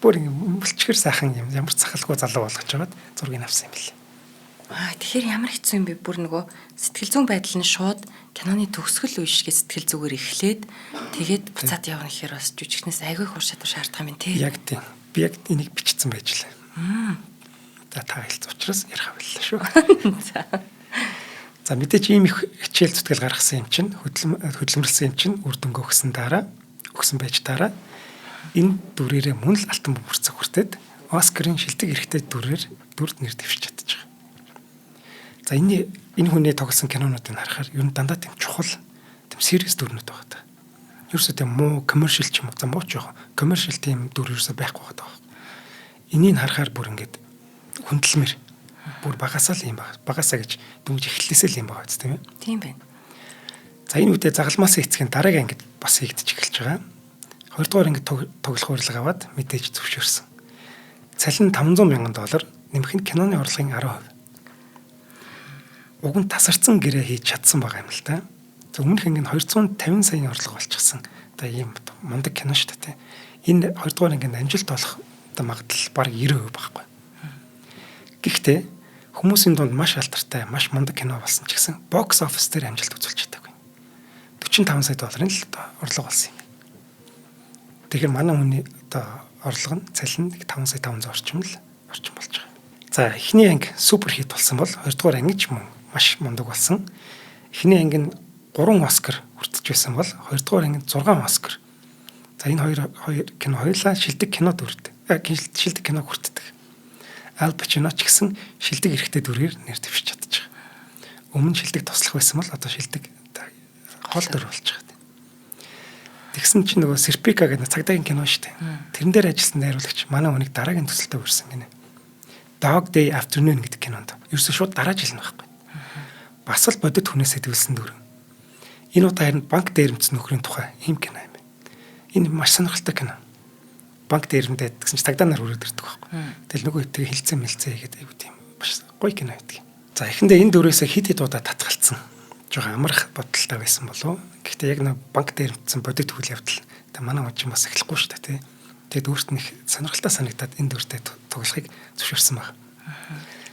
бүр ингээ мөлчгөр сайхан юм ямар ч сахалгүй залуу болгож байгаад зургийг авсан юм бэл. Аа, тэгэхээр ямар хэцүү юм бэ? Бүр нөгөө сэтгэл зүйн байдал нь шууд киноны төгсгөл үе шиг сэтгэл зүгээр эхлээд тэгээд буцаад явна гэхээр бас жүжигчнээс айгүй их ур чадвар шаардах юм тий. Яг тийм. Би яг энийг бичсэн байж лээ. За та хэлсэн учраас ярих авлаа шүү. За. За мэдээж ийм их хичээл зүтгэл гаргасан юм чинь хөдөлмөрлсөн юм чинь үр дүнгээ өгсөн дараа өгсөн байж дараа энэ дүрээрээ мөн л алтан бөмбөрцөг хүртээд Оскарын шилдэг эрхтэй дүрээр дүрд нэр дэвшиж чадчих. За энэ хүний тоглосон кинонуудыг харахаар ер нь дандаа тийм чухал тийм serious дүрнүүд байгаа даа. Ерөөсөө тийм муу commercial ч юм уу за муу ч яах commercial тийм дүр ерөөсөө байхгүй байгаа даа. Энийг харахаар бүр ингээд хүндлэмэр бүр багасаа л юм баг. Багасаа гэж дөнгөж эхлэлээсээ л юм байгаа биз тийм ээ. Тийм байна. За, энэ үедээ Загалмаасын эцгийн дараагийн ангид бас хийгдэж эхэлж байгаа. Хоёрдугаар ангид тоглох урилга аваад мэдээж зөвшөөрсөн. Цалин 500 мянган доллар, нэмэх нь киноны орлогын 10%. Уг нь тасарсан гэрээ хийж чадсан байгаа юм л та. За, өмнөх анги нь 250 саяын орлого болчихсон. Одоо ийм мундаг кино шүү дээ. Энэ хоёрдугаар анги амжилт болох одоо магадлал бараг 90% байхгүй. Гэхдээ хүмүүсийн дунд маш алдартай, маш мундаг кино болсон ч гэсэн box office дээр амжилт үзүүлж чадаагүй. 45 сая долларын л одоо орлого болсон юм. Тэгэхээр манай хүний одоо орлого нь, цалин нь 5 сая 500 орчим л орчим болж байгаа. За, эхний анги super hit болсон бол хоёрдугаар анги ч мөн маш мундаг болсон. Эхний анги нь 3 Оскар хүртэж байсан бол хоёрдугаар анги нь 6 Оскар. За, энэ хоёр кино хоёулаа шилдэг кино дүрд. Шилдэг кино хүртдэг. Аль Пачино ч гэсэн шилдэг эрэгтэй дүрээр нэр дэвшиж чадчих. Өмнө шилдэг туслах байсан бол одоо шилдэг гол дүр болж байгаа. Тэгсэн чинь нөгөө Серпика гэдэг цагдаагийн кино шүү дээ. Тэрэн дээр ажилласан найруулагч манай хүнийг дараагийн төсөлтөд үрсэн гинэ. Dog Day Afternoon гэдэг кинонд. Ерөөсөө шууд дараа жил нь байхгүй. Бас л бодит хүнээс сэдвэлсэн дүр. Энэ удаа харин банк дээрэмдсэн нөхрийн тухай ийм кино юм байна. Энэ маш сонирхолтой кино. Банк дээрэмдээд гэсэн чинь цагдаа нар хүрээд ирдэг байхгүй. Тэгэл нөгөө хэвтэйг хилцэн мэлцээ хийгээд айгуу тийм маш гоё кино байдаг. За, эхэндээ энэ дүрээсээ хэд хэд удаа татгалцсан. Жохоо амрах бодолтой байсан болов. Гэхдээ яг нэг банк дээрэмдсэн бодит үйл явдал. Тэгээ манай хүн чинь бас эхлэхгүй шүү дээ, тий. Тэгээд өөрт нь их сонирхолтой санагдаад энэ дүртэй тоглохыг зөвшөөрсөн баг.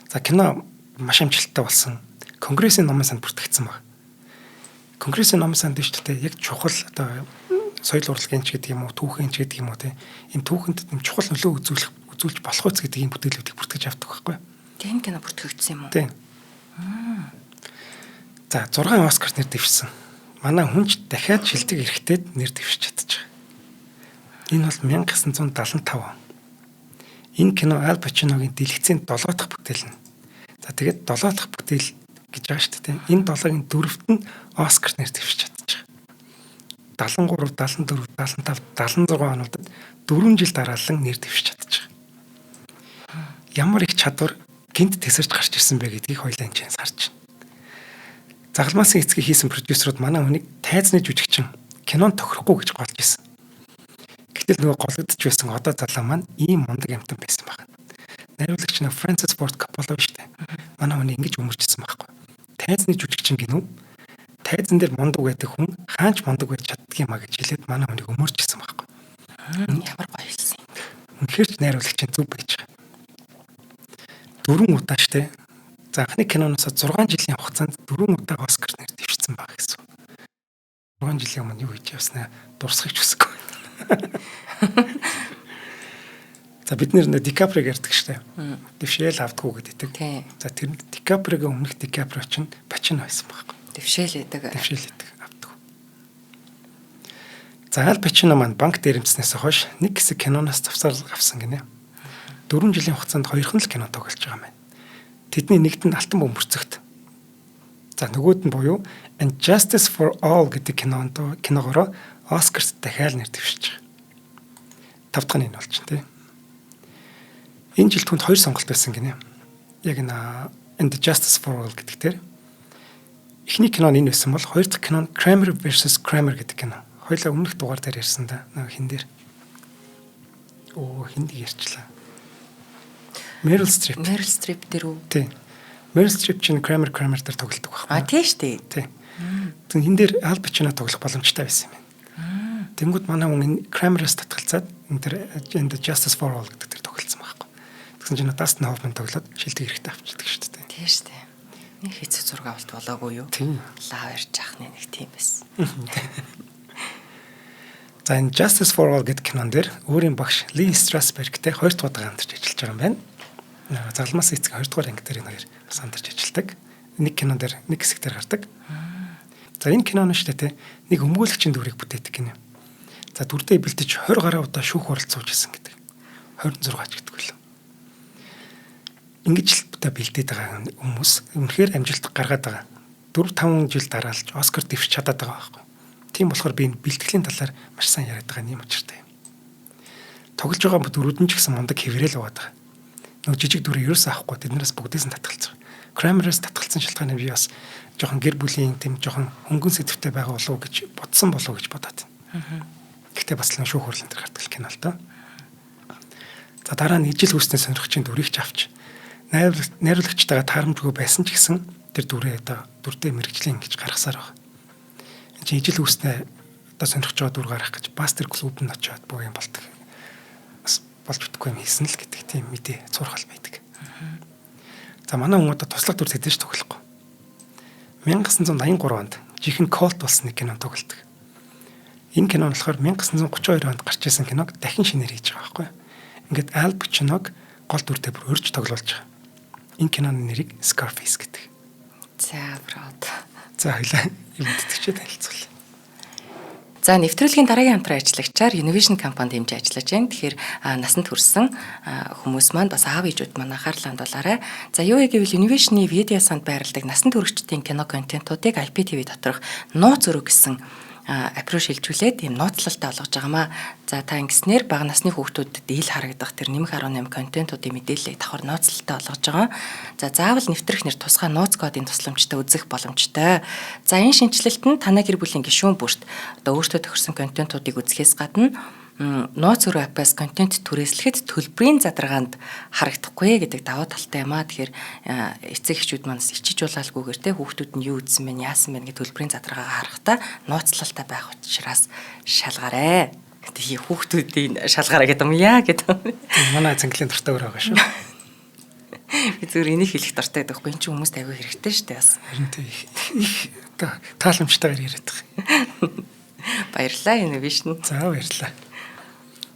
За, кино маш амжилттай болсон. Конгрессийн номын санд бүртгэгдсэн баг. Конгрессийн номын санд шүү дээ, яг чухал одоо соёл урлагийн ч гэдэг юм уу, түүхийн ч гэдэг юм уу, тий. Энэ түүхэнд юм чухал нөлөө үзүүлж болох үз гэдэг ийм бүтээлүүдийг бүртгэж авдаг байхгүй. Тийм кино бүртгэгдсэн юм уу? Тийм. За, 6 Оскар нэр дэвшсэн. Манай хүн ч дахиад шилдэг эрэгтэйд нэр дэвшиж чадчих. Энэ бол 1975 он. Энэ кино Аль Пачиногийн дэлгэцийн 7 дахь бүтээл нь. За, тэгээд 7 дахь бүтээл гэж байгаа шүү дээ. Энэ 7-гийн дөрөвт нь Оскар нэр дэвшиж чадчих. 73, 74, 75, 76 онуудад 4 жил дараалан нэр дэвшиж чадчих. Ямар их чадвар гинт тесэрч гарч ирсэн бэ гэдгийг хоёлаа энэ ч харж байна. Загалмаасын эцгийг хийсэн продюсерууд манай хүнийг тайзны жүжигчин кинонд тохирохгүй гэж голж исэн. Гэтэл нөгөө гологдож байсан одоо залуу маань ийм мундаг амтан байсан байна. Найруулагч нь Фрэнсис Форд Коппола шүү дээ. Манай хүний ингэж өмөрчсөн байхгүй. Тайзны жүжигчин гинүү. Тайзан дээр мундаг байдаг хүн хаанч мундаг байж чаддаг юм а гэж хэлээд манай хүнийг өмөрчсөн байхгүй. Ямар гоё хэлсэн. Үнэхээр ч найруулагч нь зөв байж байгаа. Дөрвөн удаа штэ. За, анхны киноноос 6 жилийн хугацаанд 4 удаа Оскар нэр дэвшсэн баг гэсэн. 6 жилийн өмнө юу хийж явснаа дурсахыг ч хүсэхгүй. За, бид нэр Дикаприог ярьдаг штэ. Дэвшээл авдаггүй гэдэг. За, тэр Дикаприогийн өмнөх Дикаприо чинь Пачино байсан байхгүй. Дэвшээл байдаг. Дэвшээл байдаг авдаг. За, Аль Пачино маань банк дээрэмдснээс хойш нэг хэсэг киноноос завсар авсан гинэ. 4 жилийн хугацаанд хоёрхан л кино тоглож байгаа юм байна. Тэдний нэгт нь Алтан бөмбөрцөгт. За, нөгөөд нь буюу And Justice for All гэдэг киногоороо Оскарт дахиад нэр дэвшиж байгаа. Тав дахь нь энэ болж байна, тий. Энэ жил түнд хоёр сонголт байсан гинэ. Яг энэ And Justice for All гэдэг тэр. Эхний кино нь энэ байсан бол хоёр дахь кино нь Kramer vs Kramer гэдэг кино. Хоёлаа өмнөх дугаар дээр ярьсан да. Нөгөө хин дээр. Оо, хинд ярьчлаа. Meryl Streep. Meryl Streep дээр үү? Тий. Meryl Streep чинь Kramer Kramer дээр тоглодог байхгүй. А, тий шүү дээ. Тий. Тэгэн хин дээр Al Pacino тоглох боломжтой байсан юм байна. Тэнгүүд манай хүн энэ Kramer-аас татгалзаад энэ тэр And Justice for All гэдэг тэр тоглолцсон байхгүй. Тэгсэн чинь Dustin Hoffman тоглоод шилдэг эрэгтэй авчирдаг шүү дээ. Тий шүү дээ. Нэг хэцүү зураг авалт болоогүй юу? Тийм. Лав ярьж ахны нэг тийм байсан. За, энэ Justice for All гэдэг кинон дээр өөрийн багш Ли Страсбергтэй хоёр дахь удаа хамтарч ажиллаж байгаа юм байна. Загалмаас эцэг хоёр дахь анги дээр энэ хоёр бас хамтарч ажилладаг. Нэг кинон дээр нэг хэсэг дээр гардаг. За, энэ кино нь шүү дээ, нэг өмгөөлөгчийн дүрийг бүтээдэг гинэ. За, дүрдээ бэлдэж 20 гаруй удаа шүүх хурал сууж исэн гэдэг. 26 ч гэдэг үлээ. Ингэж л одоо бэлдээд байгаа хүмүүс үнэхээр амжилт гаргаад байгаа. 4 5 жил дараалж Оскар дэвшиж чадаад байгаа байхгүй. Тийм болохоор би энэ бэлтгэлийн талаар маш сайн яриад байгаа юм учиртай юм. Тоглож байгаа дүрүүд нь ч гэсэн мундаг хэврэл яваад байгаа. Нөгөө жижиг дүрээ ерөөсөө авахгүй, тэднээс бүгдээс нь татгалцсан. Kramer-аас татгалцсан шалтгааны би бас Жохон гэр бүлийн тийм жохон хөнгөн сэдвтэй байгаа болов уу гэж бодсон болов уу гэж бодоод. Гэхдээ бас л шүүх хурлын дээр гардаг кино л доо. За дараа нь ижил хүйснээ сонирхчийн дүрийг ч авч найруулагчтайгаа таарамжгүй байсан ч гэсэн тэр дүрээ одоо дүрдээ мэрэгжлийн гэж гаргасаар байна. Энд чинь ижил хүйснээ одоо сонирхож байгаа дүр гаргах гэж Бастер клуб нь очиод бүх юм болдог. Бас болж бүтэхгүй юм хийсэн л гэдэг тийм мэдээ цуурхал байдаг. За манай хүн одоо туслах дүр сэдэж тоглохгүй. 1983 онд жинхэнэ Колт болсон нэг кино тоглолдог. Энэ кино нь болохоор 1932 онд гарч ирсэн киног дахин шинээр хийж байгаа байхгүй. Ингээд Ал Пачиног гол дүртэй бүр өрж тоглуулж байгаа. Энэ киноны нэрийг Scarface гэдэг. За брод. За хоёлаа юм тэтгэвчээ танилцуулъя. За нэвтрүүлгийн дараагийн хамтран ажиллагчаар Univision компани дэмжиж ажиллаж байна. Тэгэхээр насанд хүрсэн хүмүүс маань бас аав ээжүүд маань анхаарлаа хандуулаарай. За юу гэвэл Univision-ы видео санд байрладаг насанд хүрэгчдийн кино контентуудыг IPTV доторх нууц өрөө гэсэн app руу шилжүүлээд ийм нууцлалтай олгож байгаамаа. За та ингэснээр бага насны хүүхдүүдэд ил харагдах тэр нэмэх 18 контентуудын мэдээллийг давхар нууцлалтай олгож байгаа. За заавал нэвтрэх нэр тусгай нууц кодын тусламжтай үзэх боломжтой. За энэ шинэчлэлт нь танай гэр бүлийн гишүүн бүрт одоо өөртөө тохирсон контентуудыг үзэхээс гадна нууц өрөө app аас контент түрээслэхэд төлбөрийн задаргаанд харагдахгүй гэдэг давуу талтай юм аа. Тэгэхээр эцэг эхчүүд манаас ичиж улаалгүйгээр те хүүхдүүд нь юу үзсэн бэ, яасан бэ гэх төлбөрийн задаргаагаа харахтаа нууцлалтай байх учраас шалгаарай. Тэгээ хүүхдүүдийн шалгаарай гэдэг юм яа гэдэг. Манай цэнгэлийн дуртай өрөө байгаа шүү. Би зүгээр энийг хэлэх дуртай гэдэг байхгүй. Энэ чинь хүмүүст аягүй хэрэгтэй шүү дээ бас. Харин тий их одоо тааламжтайгаар яриад байгаа. Баярлалаа Innovation. За баярлалаа.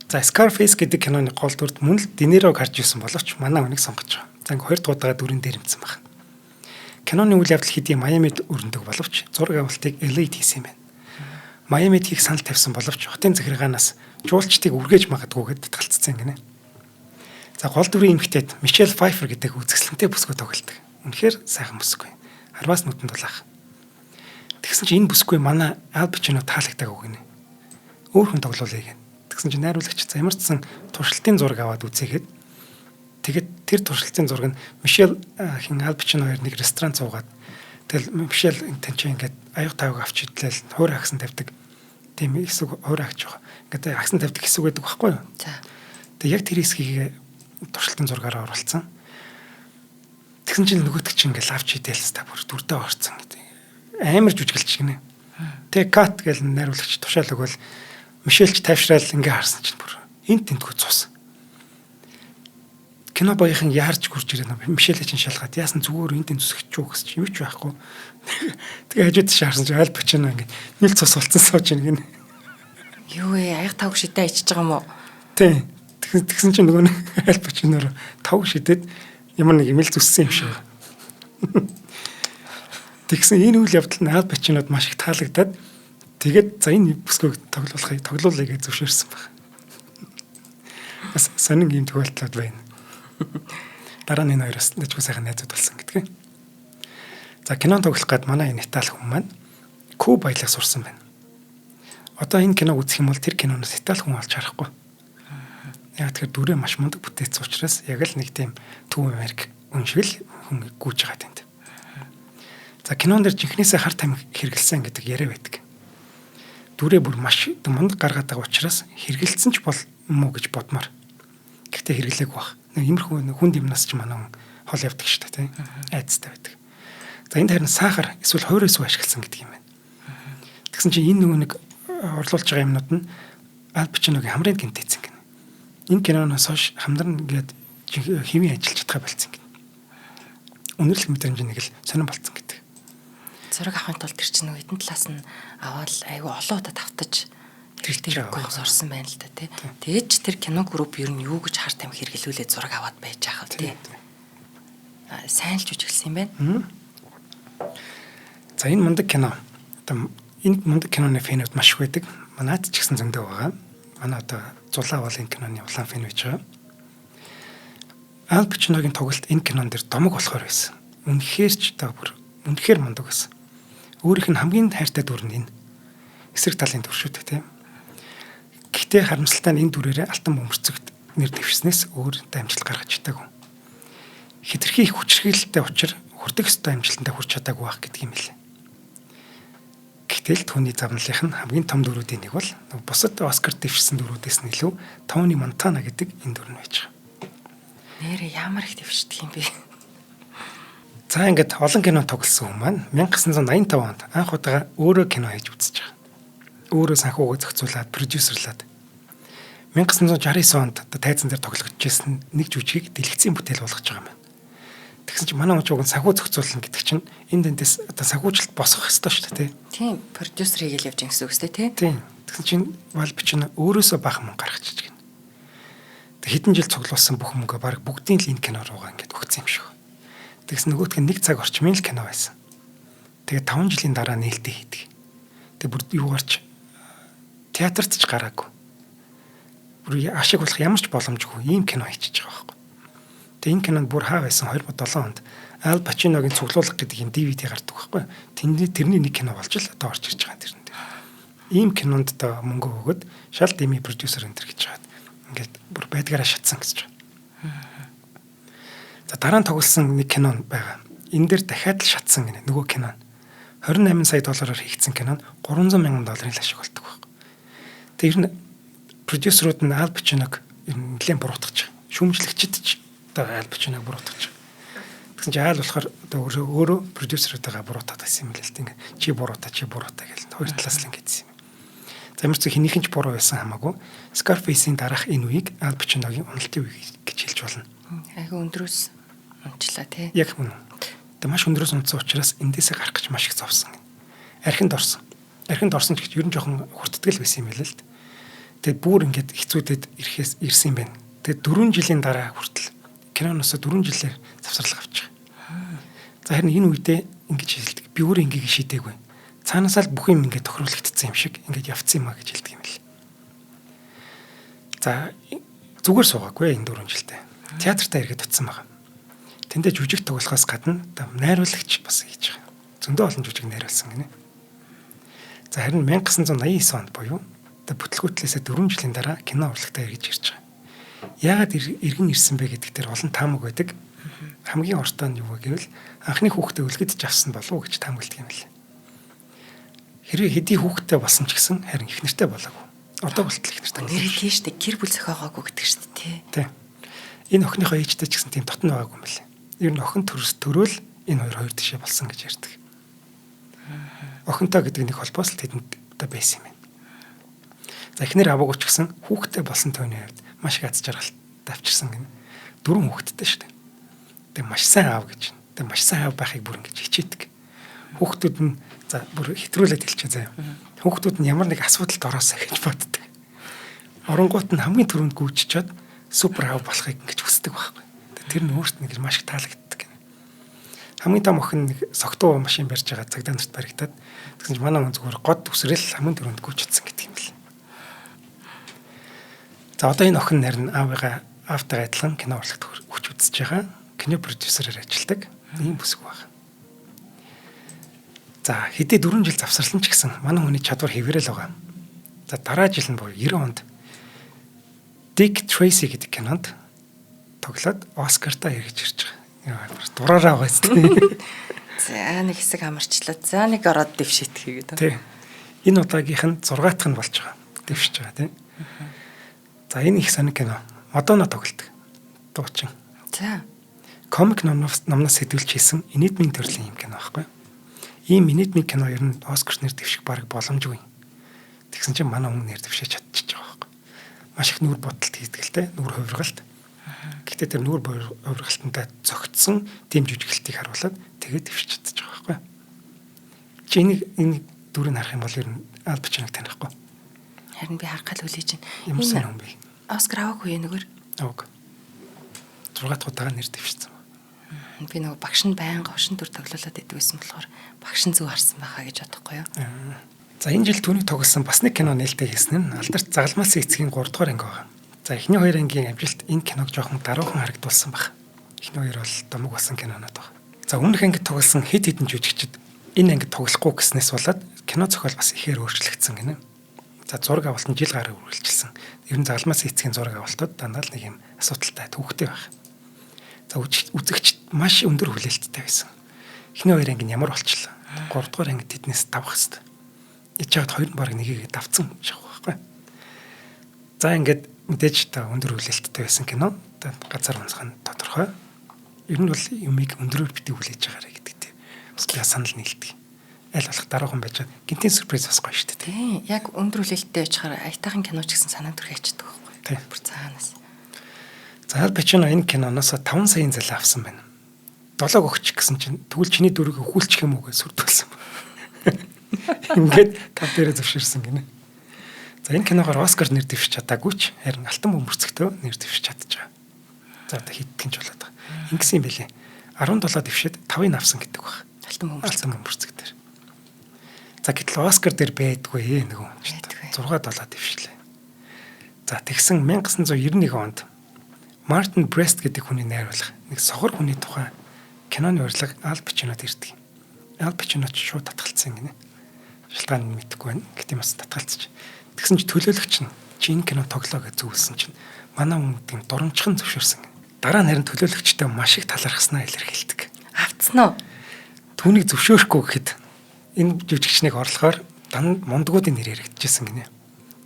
За Scarface гэдэг киноны гол дүрд мөн л Де Нирог харж ирсэн боловч манай хүнийг сонгож байгаа. За ингээ хоёр дахь удаага дүрэн дээрэмдсэн байна. Киноны үйл явдал хэдий Майамид өрнөдөг боловч зураг авалтыг LA-д хийсэн юм байна. Майамид хийх санал тавьсан боловч хотын захиргаанаас жуулчдыг үргээж магадгүй гэд татгалцсан гинэ. За гол дүрийн эмэгтэйд Мишель Файфер гэдэг үзэсгэлэнтэй бүсгүй тоглодог. Үнэхээр сайхан бүсгүй. Арваас нүдэнд дулаах. Тэгсэн чинь энэ бүсгүй манай Ал Пачино таалагдаагүй гинэ. Өөр хүн тоглоулъя гэнэ. Тэгсэн чинь найруулагч за ямар ч сан туршилтын зураг аваад үзээгээд тэгээд тэр туршилтын зураг нь Мишель хин Ал Пачино хоёр нэг ресторан цуугаад тэгэл Мишель тань чи ингээд аяг тавг авч идлээл хуур агсан тавьдаг. Тийм хэсэг хуур агч байгаа. Ингээд агсан тавьдаг хэсэг байдаг байхгүй юу? За. Тэгээд яг тэр хэсгийг туршилтын зургаараа оруулсан. Тэгсэн чинь нөгөөдөг чинь ингээд авч идээл та бүр дүрдээ орцсон гэдэг. Амар жүжиглэж гинэ. Тэгээ кат гэл найруулагч тушаал өгөөл Мишельч тайвшраал ингээ харсан чинь бүр энэ тэнтгүү цус. Кино баяхан яарч гүрж ирээ. Мишель чинь шалгаад яасан зүгээр энэ тэнд зүсгэж үү гэсэн чинь юу ч байхгүй. Тэгээ хажууд шаарсан чинь аль Пачино ингээ нил цус болцсон сууж ийн гинэ. Юу вэ? Аяг тавг шидэ ичиж байгаа юм уу? Тий. Тэгсэн чинь нөгөө нэг аль Пачиноор тавг шидэд ямар нэг юм л зүссэн юм шиг. Тэгсэн энэ үйл явдал нь Ал Пачинод маш их таалагдаад тэгээд за энэ бүсгүйг тоглуулахыг тоглуулъя гэж зөвшөөрсөн баг. Бас сонин ийм тохиолдлууд байна. Дараа нь энэ хоёроос нэжгүй сайхан найзууд болсон гэдгээ. За кинон тоглох гад манай энэ Итали хүн маань Куб аялах сурсан байна. Одоо энэ киног үзэх юм бол тэр киноноос Итали хүн олж харахгүй. Яг тэгэхээр дүрээ маш мундаг бүтээсэн учраас яг л нэг тийм Төв Америк хүн шиг л хүн гүйж байгаа тэнд. За кинон дээр жинхнээсээ хар тамхи хэрэгэлсэн гэдэг яриа байдаг. Дүрээ бүр маш мундаг гаргаад байгаа учраас хэрэгэлсэн ч бол юм уу гэж бодмоор. Гэхдээ хэрэглээгүй баг. Нэг иймэрхүү хүнд юмнаас ч манай хүн хол явдаг шүү дээ, тийм. Айцтай байдаг. За энд харин сахар эсвэл хувирын сүү ашигласан гэдэг юм байна. Тэгсэн чинь энэ нөгөө нэг орлуулж байгаа юмнууд нь Ал Пачиногийн хамрын гэмтээсэн гэнэ. Энэ киноноос хойш хамдар ингээд хэвийн ажиллаж чадхаа болцсон гэнэ. Үнэрлэх мэдрэмж нэг л сонирн болцсон гэдэг. Зураг авахын тулд тэр чинь нөгөө хэдэн талаас нь аваад айгүй олон удаа давтаж Тэр тэргүй сурсан байна л да тий. Тэгэж тэр кино групп ер нь юу гэж хар тамхи хэрэглүүлээ зураг аваад байж байгаа тий. Сайн л жүжиглсэн юм байна. За энэ мундаг кино. Одоо энэ мундаг киноны фэнүүд маш их байдаг. Манайд ч гэсэн зөндөө байгаа. Манай одоо Зулаа бол энэ киноны улаан фэн байж байгаа. Ал Пачиногийн тоглолт энэ кинон дэр домог болохоор байсан. Үнэхээр ч одоо бүр үнэхээр мундаг байсан. Өөрийнх нь хамгийн хайртай дүр нь энэ. Эсрэг талын дүр шүү дээ, тийм. Гэхдээ харамсалтай нь энэ дүрээрээ алтан бөмбөрцөгт нэр дэвшснээс өөр дамжлал гаргаж чадаагүй. Хэтэрхий их хүчирхийлэлтэй учир Хүрдэх ёстой амжилтандаа хүрч чадаагүй байх гэдэг юм лээ. Гэтэл л түүний замналынх нь хамгийн том дүрүүдийн нэг бол бусад Оскар дэвшсэн дүрүүдээс нь илүү Тони Монтана гэдэг энэ дүр нь байж байгаа. Нэрээ ямар их дэвшдэг юм бэ? За ингээд олон кино тоглосон хүн маань 1985 онд анх удаага өөрөө кино хийж үзэж байгаа. Өөрөө санхүүгээ зохицуулаад, продюсерлаад 1969 онд одоо тайзан дээр тоглогдчихсэн нэг жүжигийг дэлгэцийн бүтээл болгож байгаа юм байна. Тэгсэн чинь манай хүн санхүү зохицуулна гэдэг чинь энэ дэндээс одоо санхүүжилт босгох ёстой шүү дээ, тий. Тийм, продюсер хийгээл явж байгаа гэсэн үг шүү дээ, тий. Тийм. Тэгсэн чинь Ал Пачино өөрөөсөө бага мөнгө гаргачих гин. Тэг хэдэн жил цуглуулсан бүх мөнгөө баг бүгдийг л энэ кино руугаа ингээд өгсөн юм шиг. Тэгсэн нөгөөх нь нэг цаг орчмын л кино байсан. Тэгээ 5 жилийн дараа нээлттэй хийдэг. Тэг бүр юугаарч театрт ч гараагүй. Бүр ашиг болох ямар ч боломжгүй ийм кино хийчихэж байгаа байхгүй. Тэгээ энэ кинонд бүр хаа байсан 2007 онд Ал Пачиногийн цуглуулга гэдэг юм DVD гардаг байхгүй. Тэндний тэрний нэг кино болж л одоо орж ирж байгаа тэрэн дээр. Ийм кинонд одоо мөнгө өгөөд шал дими продюсер энэ төр гэж хагаад ингээд бүр байдгаараа шатсан гэж байгаа. За дараа нь тоглосон нэг кино байгаа. Энэ дээр дахиад л шатсан гинэ нөгөө кино. 28 сая доллараар хийгдсэн кино нь 300 мянган долларын л ашиг болдог байхгүй. Тэр нь продюсерууд нь Ал Пачиног ер нь нэлээд буруутгаж байгаа. Шүүмжлэгчид ч одоо Ал Пачиног буруутгаж байгаа. Тэгсэн чинь Ал болохоор одоо өөрөө продюсеруудаа буруутгаад байсан юм л л дээ. Ингээд чи буруутаа, чи буруутаа гэл хоёр талаас л ингэдсэн юм. За ямар ч зүйл хэнийхэн ч буруу байсан хамаагүй Scarface-ийн дараах энэ үеийг Ал Пачиногийн уналтын үе гэж хэлж болно. Айгүй өндрөөс унчлаа тий. Яг үнэн. Тэгээ маш өндрөөс унтсан учраас эндээсээ гарах гэж маш их зовсон. Архинд орсон. Архинд орсон ч гэж ер нь жоохон хүрттгэл байсан юм байл л дээ. Тэгээд бүр ингээд хэцүүдэд ирэхээс ирсэн юм байна. Тэгээд 4 жилийн дараа хүртэл киноноос 4 жилээр завсарлага авч байгаа. За харин энэ үедээ ингэж хэлдэг. Би өөрөө ингээд шийдээгүй. Цаанаасаа л бүх юм ингээд тохируулагдсан юм шиг ингээд явцсан юм а гэж хэлдэг юм л. За зүгээр суугаагүй энэ 4 жилдээ. Театртаа эргээд очсон байгаа. Тэндээ жүжиг тоглохоос гадна найруулагч бас хийж байгаа. Зөндөө олон жүжиг найруулсан гинэ. За харин 1989 онд буюу одоо бүтлгүүтлээсээ 4 жилийн дараа кино урлагтаа эргэж ирж байгаа. Яагаад эргэн ирсэн бэ гэдэг дээр олон таамаг байдаг. Хамгийн ортой нь юу вэ гэвэл анхны хүүхдээ өлгөдөж авсан болов уу гэж таамагладаг юм лээ. Хэрвээ хэдий хүүхэдтэй болсон ч гэсэн харин их нэртэй болоогүй. Одоо болтол их нэртэй. Нэр тийм шүү дээ. Гэр бүл зохиогоогүй гэдэг шүү дээ, тий. Тий. Энэ охиныхоо ээжтэй ч гэсэн тийм дотн байгаагүй юм лээ. Ер нь охин төрөөл энэ хоёр тишээ болсон гэж ярьдаг. Охинтой гэдэг нэг холбоос л тэдэнд одоо байсан юм байна. За эхнэр аваагүй ч гэсэн хүүхэдтэй болсон тооны хувьд маш их аз жаргалтай авчирсан гинэ. 4 хүүхэдтэй шүү дээ. Тэгээ маш сайн аав гэж. Тэгээ маш сайн аав байхыг бүр ингэж хичээдэг. Хүүхдүүд нь за бүр хэтрүүлээд хэлчихэ заяа. Хүүхдүүд нь ямар нэг асуудалд ороосаа гэж боддог. Оронгууд нь хамгийн түрүүнд гүйччихэд супер аав болохыг ингэж хүсдэг байхгүй. Тэр нь өөрт нэг маш их таалагддаг гэнэ. Хамгийн том охин нэг согтуу машин барьж байгаа цагдаа нарт баригдаад тэгсэн чинь манай хүн зүгээр год үсрэл хамгийн түрүүнд гүйчсэн гэдэг юм л. За одоо энэ охин нарийн аавыгаа аавтайгаа адилхан кино урлагт хүч үзэж байгаа. Кино продюсерээр ажилладаг. Ийм бүсгүй байна. За хэдий 4 жил завсарлан ч гэсэн манай хүний чадвар хэвээрэл байгаа. За дараа жил нь буюу 90 онд Dick Tracy гэдэг кинонд тоглоод Оскартаа эргэж ирж байгаа. Дураараа байгаа юм. За нэг хэсэг амарчлаа. За нэг ороод дэвшээтгэе гэдэг. Тий. Энэ удаагийнх нь 6 дахь нь болж байгаа. Дэвшиж байгаа тий. За энэ их сонин кино. Мадонна тоглодог. Дуучин. За. Комик номноос сэдвүүлж хийсэн инээдмийн төрлийн юм кино байхгүй. Ийм инээдмийн кино ер нь Оскар нэр дэвших бараг боломжгүй. Тэгсэн чинь манай хүн нэр дэвшиж чадчихж байгаа байхгүй. Маш их нүүр бодолт хийдэг л те, нүүр хувиргалт. Гэхдээ тэр нүүр хувиргалтандаа зөгцсөн тийм жүжиглэлтийг харуулад тэгээд дэвшиж чадчих байгаа байхгүй. Чи энийг энэ дүрийг харах юм бол ер нь Ал Пачиног танихгүй. Харин би харах гал хүлээж байна. Ямар сайн хүн бэ? Оскар аваагүй юу нэгэр? Аваагүй. 6 дахь удаага нэр дэвшсэн. Би нөгөө багш нь байнга овшин дүр тоглоулаад идэв гэсэн болохоор багш нь зөв харсан байхаа гэж бодохгүй юу? За энэ жил түүний тоглосон бас нэг кино нээлттэй хийсэн нь Алдарт Загалмаалсан эцгийн 3 дугаар анги байгаа. За эхний хоёр ангийн амжилт энэ киног жоохон даруухан харагдуулсан баг. Эхний хоёр бол домог болсон кинонууд баг. За өмнөх ангид тоглосон хэд хэдэн жүжигчид энэ ангид тоглохгүй гэснээс болоод кино зохиол бас ихээр өөрчлөгдсөн гинэ. За зураг авалт нь жил гаруй үргэлжилсэн. Ер нь Загалмаалсан эцгийн зураг авалтууд дандаа л нэг юм асуудалтай түүхтэй байх. За үзэгчд маш өндөр хүлээлттэй байсан. Эхний хоёр анги нь ямар болчлоо. 3 дугаар анги тэднээс давах хэвээр. Ич чад хоёр нь баг нэгийг давцсан шах байхгүй. За ингээд мэдээж та өндөр хүлээлттэй байсан кино. Газар унсах нь тодорхой. Ер нь бол юмыг өндөрөөр битгий хүлээж байгаарэ гэдэг тийм. Бас санал нийлдэг. Аль болох дараахан байж гинтийн сюрприз бас гоё шүү дээ. Тийм. Яг өндөр хүлээлттэй байчихаар аятайхан кино ч гэсэн санаа төрхий ачдаг байхгүй. Бүр цаанаас. За Аль Пачино энэ киноноос 5 саяын залаа авсан байна. 7 өгч гэсэн чинь тэгвэл чиний дүрийг өхүүлчих юм уу гэж сүрдүүлсэн. Ингээд тав дээрээ зөвшөөрсөн гинэ. За энэ киногоор Оскар нэр дэвшиж чадаагүй ч харин алтан бөмбөрцөгтөө нэр дэвшиж чадчих. За одоо хэдхэн ч болоод байгаа. Ингэсэн юм бэлээ. 17 дэвшээд 5-ыг авсан гэдэг баг. Алтан бөмбөрцөг дээр. За гэтэл Оскар дээр байдгүй нөгөө 6 7 дэвшлээ. За тэгсэн 1991 онд Мартин Брест гэдэг хүний найруулах нэг сохор хүний тухай киноны урилга Аль Пачинод ирдэг. Аль Пачино ч шууд татгалцсан гинэ. Шалтгаан нь мэдэхгүй байна. Гэтэ бас татгалцчих. Тэгсэн чи төлөөлөгч нь чи энэ кино тоглоо гэж зөвлөсөн чинь манай хүн тийм дурамчхан зөвшөөрсөн. Дараа нь харин төлөөлөгчтэй маш их талархснаа илэрхийлдэг. Автсан уу? Түүнийг зөвшөөрөхгүй гэхэд энэ жүжигчнийг орлохоор дан мундгуудын нэр яригдчихсэн гинэ.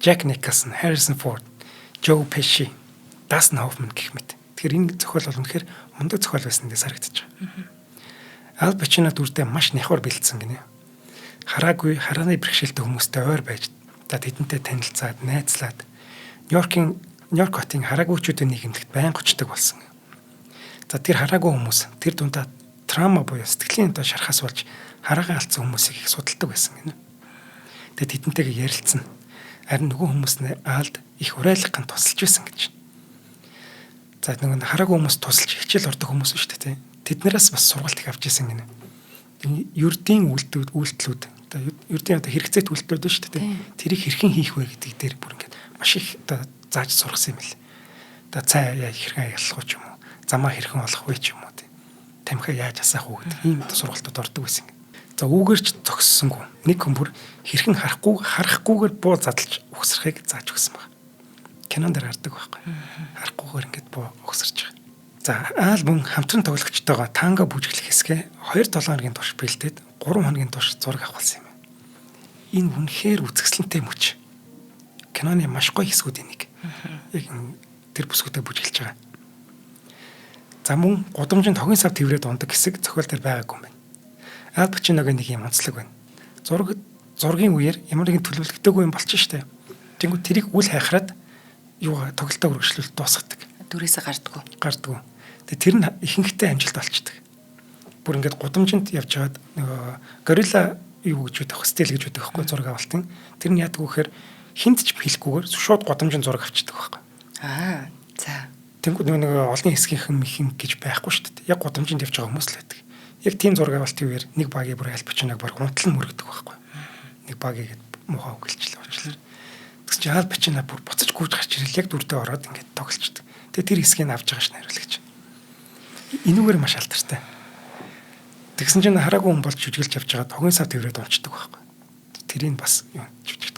Джек Николсон, Харрисон Форд, Жо Пеши, Дастин Хоффман гэх мэт. Тэгэхээр энэ зохиол бол үнэхээр мундаг зохиол байсан гэж харагдаж байгаа. Аль Пачино дүрдээ маш нягхур бэлдсэн гинэ. Хараагүй харааны бэрхшээлтэй хүмүүстэй ойр байж за тэдэнтэй танилцаад, найзлаад Нью-Йорк хотын хараагүйчүүдийн нийгэмлэгт байнга очдог болсон. За тэр хараагүй хүмүүс тэр дундаа траума буюу сэтгэлийн одоо шархаас болж хараагаа алдсан хүмүүсийг их судалдаг байсан гинэ. Тэгээд тэдэнтэйгээ ярилцсан. Харин нөгөө хүмүүс нь аалд их урайлах ган тусалж байсан гэж. За нөгөө хараагүй хүмүүс тусалж хичээл ордог хүмүүс шүү дээ, тийм. Тэднээс бас сургалт их авч ирсэн гинэ. Ердийн үйлдэлүүд одоо ердийн одоо хэрэгцээт үйлдэлүүд шүү дээ, тийм. Тэрийг хэрхэн хийх вэ гэдэг дээр бүр ингээд маш их одоо зааж сургасан юм бэл. Одоо цай хэрхэн аялах уу ч юм уу, замаа хэрхэн олох вэ ч юм уу, тийм. Тамхиа яаж асаах уу гэдэг ийм одоо сургалтууд ордог байсан. За үүгээр ч зогссонгүй. Нэг хүн бүр хэрхэн харахгүйгээр буу задлж угсрахыг зааж өгсөн баг. Кинон дээр гардаг байхгүй. Харахгүйгээр ингээд буу угсарч байгаа. За аал мөн хамтран тоглогчтойгоо танго бүжиглэх хэсгээ 2-7 хоногийн турш бэлдээд 3 хоногийн турш зураг авахлсан юм. Энэ үнэхээр үзэсгэлэнтэй мөч. Киноны маш гоё хэсгүүдийн нэг. Яг тэр бүсгүйтэй бүжиглэж байгаа. За мөн гудамжинд хогийн сав тэврээд ундаг хэсэг зохиол дээр байгаагүй юм байна. Аль Пачиногийн нэг юм онцлог байна. Зургийн үеэр ямар нэгэн төлөвлөгдөөгүй юм болчих штэ. Тэнгүү тэрийг үл хайхраад юугаа тоглолтоо үргэлжлүүлэлт дуусгадаг. Дүрээсээ гардггүй. Гардггүй. Тэгээ тэр нь ихэнхдээ амжилт олчдөг. Бүр ингээд гудамжинд явж байгаад нөгөө горилла юу гэж байдаг, стил гэж байдаг байхгүй зураг авалтын. Тэр нь яадаг вэ гэхээр хинт ч хэлэхгүйгээр шууд гудамжинд зураг авчдаг байхгүй. Аа за. Тэнгүүд нөгөө олон хэсгийнхэн мэхэн гэж байхгүй шүү дээ. Яг гудамжинд явж байгаа хүмүүс л байдаг. Яг тийм зураг авалтын үеэр нэг багийн бүр Аль Пачиног баг унтал нь мөрөгдөг байхгүй. Нэг багийг муухай үгэлчлээ уучлаарай. Тэгс чи Аль Пачино бүр буцаж гүйж гарч ирэл яг дүрдээ ороод ингээд тоглолцдог. Тэгээ тэр хэсгийг авч байгаа ш найруулагч. Энүүгээр маш алдартай. Тэгсэн чинь хараагүй хүн болж жүжиглж явж байгаа хогийн сав тэврээд унцдаг байхгүй. Тэрийг бас юу жүжигт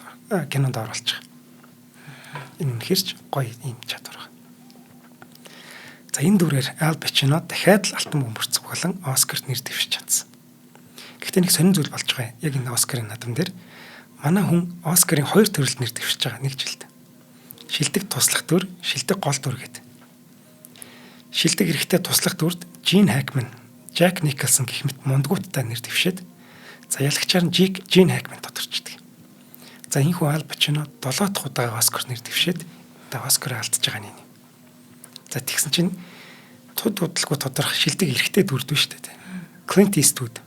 кинонд оруулчих. Энэ үнэхээр ч гоё юм чадвар байна. За энэ дүрээр Аль Пачино дахиад л алтан бөмбөрцөг болон Оскарт нэр дэвшиж чадсан. Гэхдээ нэг сонин зүйл болж байгаа юм. Яг энэ Оскарын наадам дээр манай хүн Оскарын 2 төрөлд нэр дэвшиж байгаа нэг жилд. Шилдэг туслах дүр, шилдэг гол дүр гэдэг. Шилдэг эрэгтэй туслах дүрд Жин Хакман, Жак Николсон гэх мэт мундгууттай нэр дэвшээд за ялагчаар нь Жин Хакман тодорчдөг. За энэхүү Аль Пачино 7 дахь удаа Оскар нэр дэвшээд одоо Оскар алдаж байгаа нь. За тэгсэн чинь туд удалгүй тодорх шилдэг эрэгтэй дүрд биш үү? Клинт Иствуд,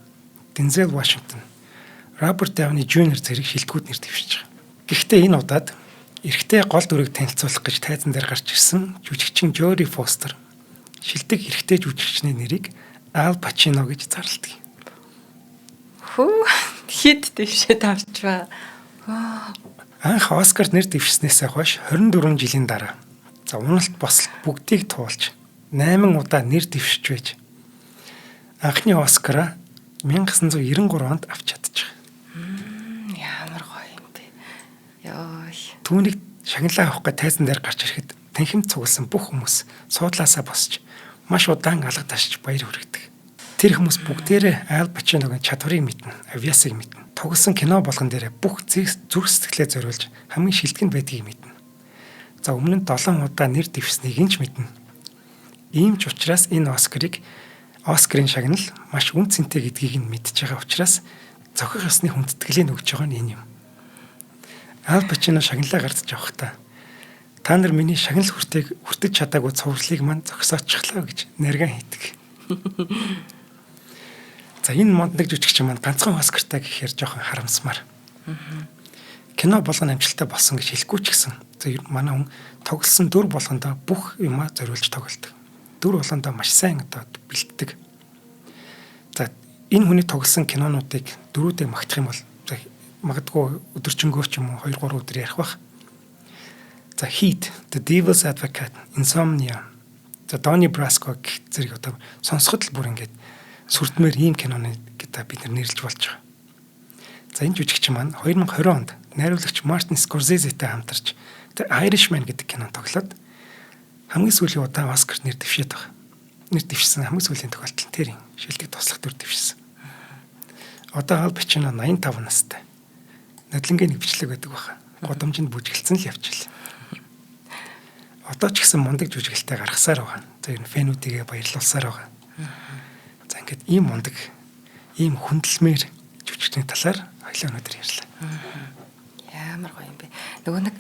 Дензел Вашингтон, Роберт Дауни Жуниор зэрэг шилдэгүүд нэр дэвшиж байгаа. Гэхдээ энэ удаад эрэгтэй гол дүрийг танилцуулах гэж тайзан дээр гарч ирсэн жүжигчин Жори Фостер шилдэг эрэгтэй жүжигчний нэрийг Аль Пачино гэж зарладаг. Хүү хэд дэвшээд авчваа. Анх Оскар нэр дэвшснээсээ хойш 24 жилийн дараа за уналт босолт бүгдийг туулж 8 удаа нэр дэвшиж байж анхны Оскараа 1993 онд авч чадчих. Ямар гоё юм бэ. Йой. Түүнийг шагналаа авах гэж тайзан дээр гарч ирэхэд танхимд цугласан бүх хүмүүс суудлаасаа босч маш удаан алга ташиж баяр хүргэдэг. Тэр хүмүүс бүгдээрээ Аль Пачиногийн чадварыг мэднэ, авьяасыг мэднэ. Тоглосон кино болгон дээрээ бүх зүрх сэтгэлээ зориулж хамгийн шилдэг нь байдгийг мэднэ. За өмнө нь 7 удаа нэр дэвшсэнийг нь ч мэднэ. Ийм ч учраас энэ Оскарын шагнал маш үн цэнтэй гэдгийг нь мэдж байгаа учраас зохих ёсны хүндэтгэлийг өгч байгаа нь энэ юм. Аль Пачино шагналаа гаргаж явахдаа та нар миний шагнал хүртэж чадаагүй цувралыг мань зогсоочихлоо гэж нарган хийдэг. За энэ мундаг жүжигчин маань ганцхан Оскартай гэхээр жоохон харамсмаар. Кино болгон амжилттай болсон гэж хэлэхгүй ч гэсэн манай хүн тоглосон дүр болгондоо бүх юмаа зориулж тоглодог. Дүр болгондоо маш сайн одоо бэлддэг. За энэ хүний тоглосон кинонуудыг дөрүүдээ магтах юм бол магадгүй өдөржингөө ч юм уу 2 3 өдөр ярих бах. За Heat, The Devil's Advocate, Insomnia, за Donnie Brasco гэх зэрэг одоо сонсоход л бүр ингээд сүрдмээр ийм киноны гэдэг бид нар нэрлэж болж байгаа. За энэ жүжигчин маань 2020 онд найруулагч Мартин Скорсезетэй хамтарч The Irishman гэдэг кино тоглоод хамгийн сүүлийн удаа Оскар нэр дэвшээд байгаа. Нэр дэвшсэн хамгийн сүүлийн тохиолдол тэр юм. Шилдэг туслах дүр дэвшсэн. Одоо Аль Пачино 85 настай. Нодлонгийн нэг бичлэг байдаг баха. Гудамжинд бүжгэлцэн л явчихлаа. Одоо ч гэсэн мундаг жүжиглэлтэй гаргасаар байгаа. За ер нь фэнүүдийгээ баярлуулсаар байгаа. За ингээд ийм мундаг, ийм хүндлэмээр жүжигчний талаар хоёлаа өнөөдөр ярьлаа. Ямар гоё юм бэ. Нөгөө нэг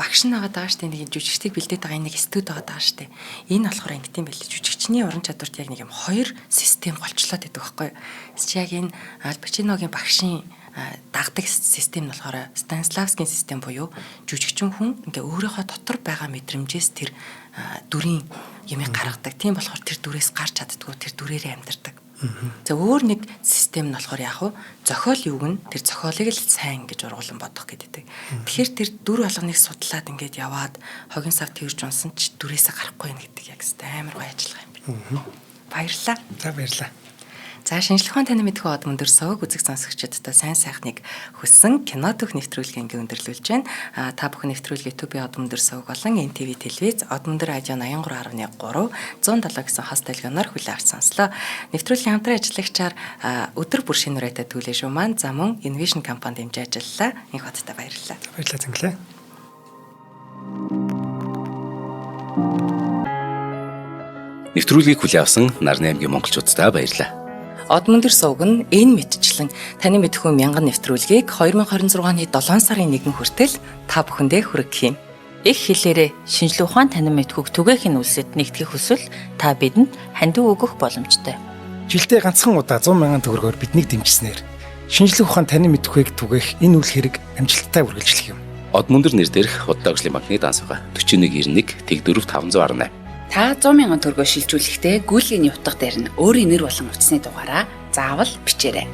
багш нь байгаа даа штэ, нэг жүжигчдийг бэлдээд байгаа нэг студ байгаа даа штэ. Энэ болохоор ингэдэм байл. Жүжигчний уран чадварт яг нэг юм хоёр систем голчлоод байдаг байхгүй юу? Чи яг энэ Аль Пачиногийн багшийн дагдаг систем нь болохоор Станиславскийн систем буюу жүжигчин хүн ингээ өөрийнхөө дотор байгаа мэдрэмжээс тэр дүрийн юмыг гаргадаг. Тийм болохоор тэр дүрээс гарч чаддгүй, тэр дүрээрээ амьдардаг. За өөр нэг систем нь болохоор яг уу зохиол юуг нь тэр зохиолыг л сайн гэж ургуулan бодох гэдэг. Тэгэхээр тэр дүр болгоныг судлаад ингээд яваад хогийн сав тэрж унсан ч дүрээсээ гарахгүй юм гэдэг яг хэвээр амар гоё ажиллагаа юм байна. Баярлалаа. За баярлалаа. За шинжлэх ухаан таны мэдхүй од мөндөр суваг үзэг сонсогчдод сайн сайхныг хүссэн кино түүх нэвтрүүлгийг ингээ өндөрлүүлж байна. А та бүхэн нэвтрүүлгийг YouTube-ийн од мөндөр суваг болон NTV телевиз, од мөндөр радио 83.3, 107 гэсэн хос долгионоор хүлээн авч сонслоо. Нэвтрүүлгийн хамтран ажиллагчаар өдөр бүр шинэ үрээтэй түлээ шүү маань за мөн Invision компани дэмжиж ажиллалаа. Инх хоттой баярлалаа. Баярлалаа зинглээ. Нэвтрүүлгийг хүлээн авсан Нарны аймгийн монголчуудаа баярлалаа. Од мөндөр сувг нь энэ мэтчлэн таны мэдхүй мянган нэвтрүүлгийг 2026 оны 7 сарын 1 хүртэл та бүхэндээ хүргэх юм. Их хэлээрээ шинжлэх ухаан танин мэдхүйг түгээхийн үлсэд нэгтгэх хүсвэл та бидэнд хандив өгөх боломжтой. Жилдээ ганцхан удаа 100 мянган төгрөгөөр биднийг дэмжсэнээр шинжлэх ухаан танин мэдхүйг түгээх энэ үйл хэрэг амжилттай үргэлжлэх юм. Од мөндөр нэр дээрх Худалдаа хөгжлийн банкны данс байгаа. 4191 Тэг4 518. Та 100 мянган төгрөгөө шилжүүлэхдээ гүйлгээний утга дээр нь өөрийн нэр болон утасны дугаараа заавал бичээрэй.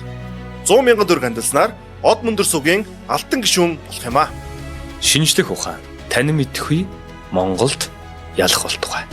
100 мянган төгрөг хандилснаар од мөндөр сугийн алтан гишүүн болох юм аа. Шинжлэх ухаан танин мэдхүй Монголд ялах болтугай.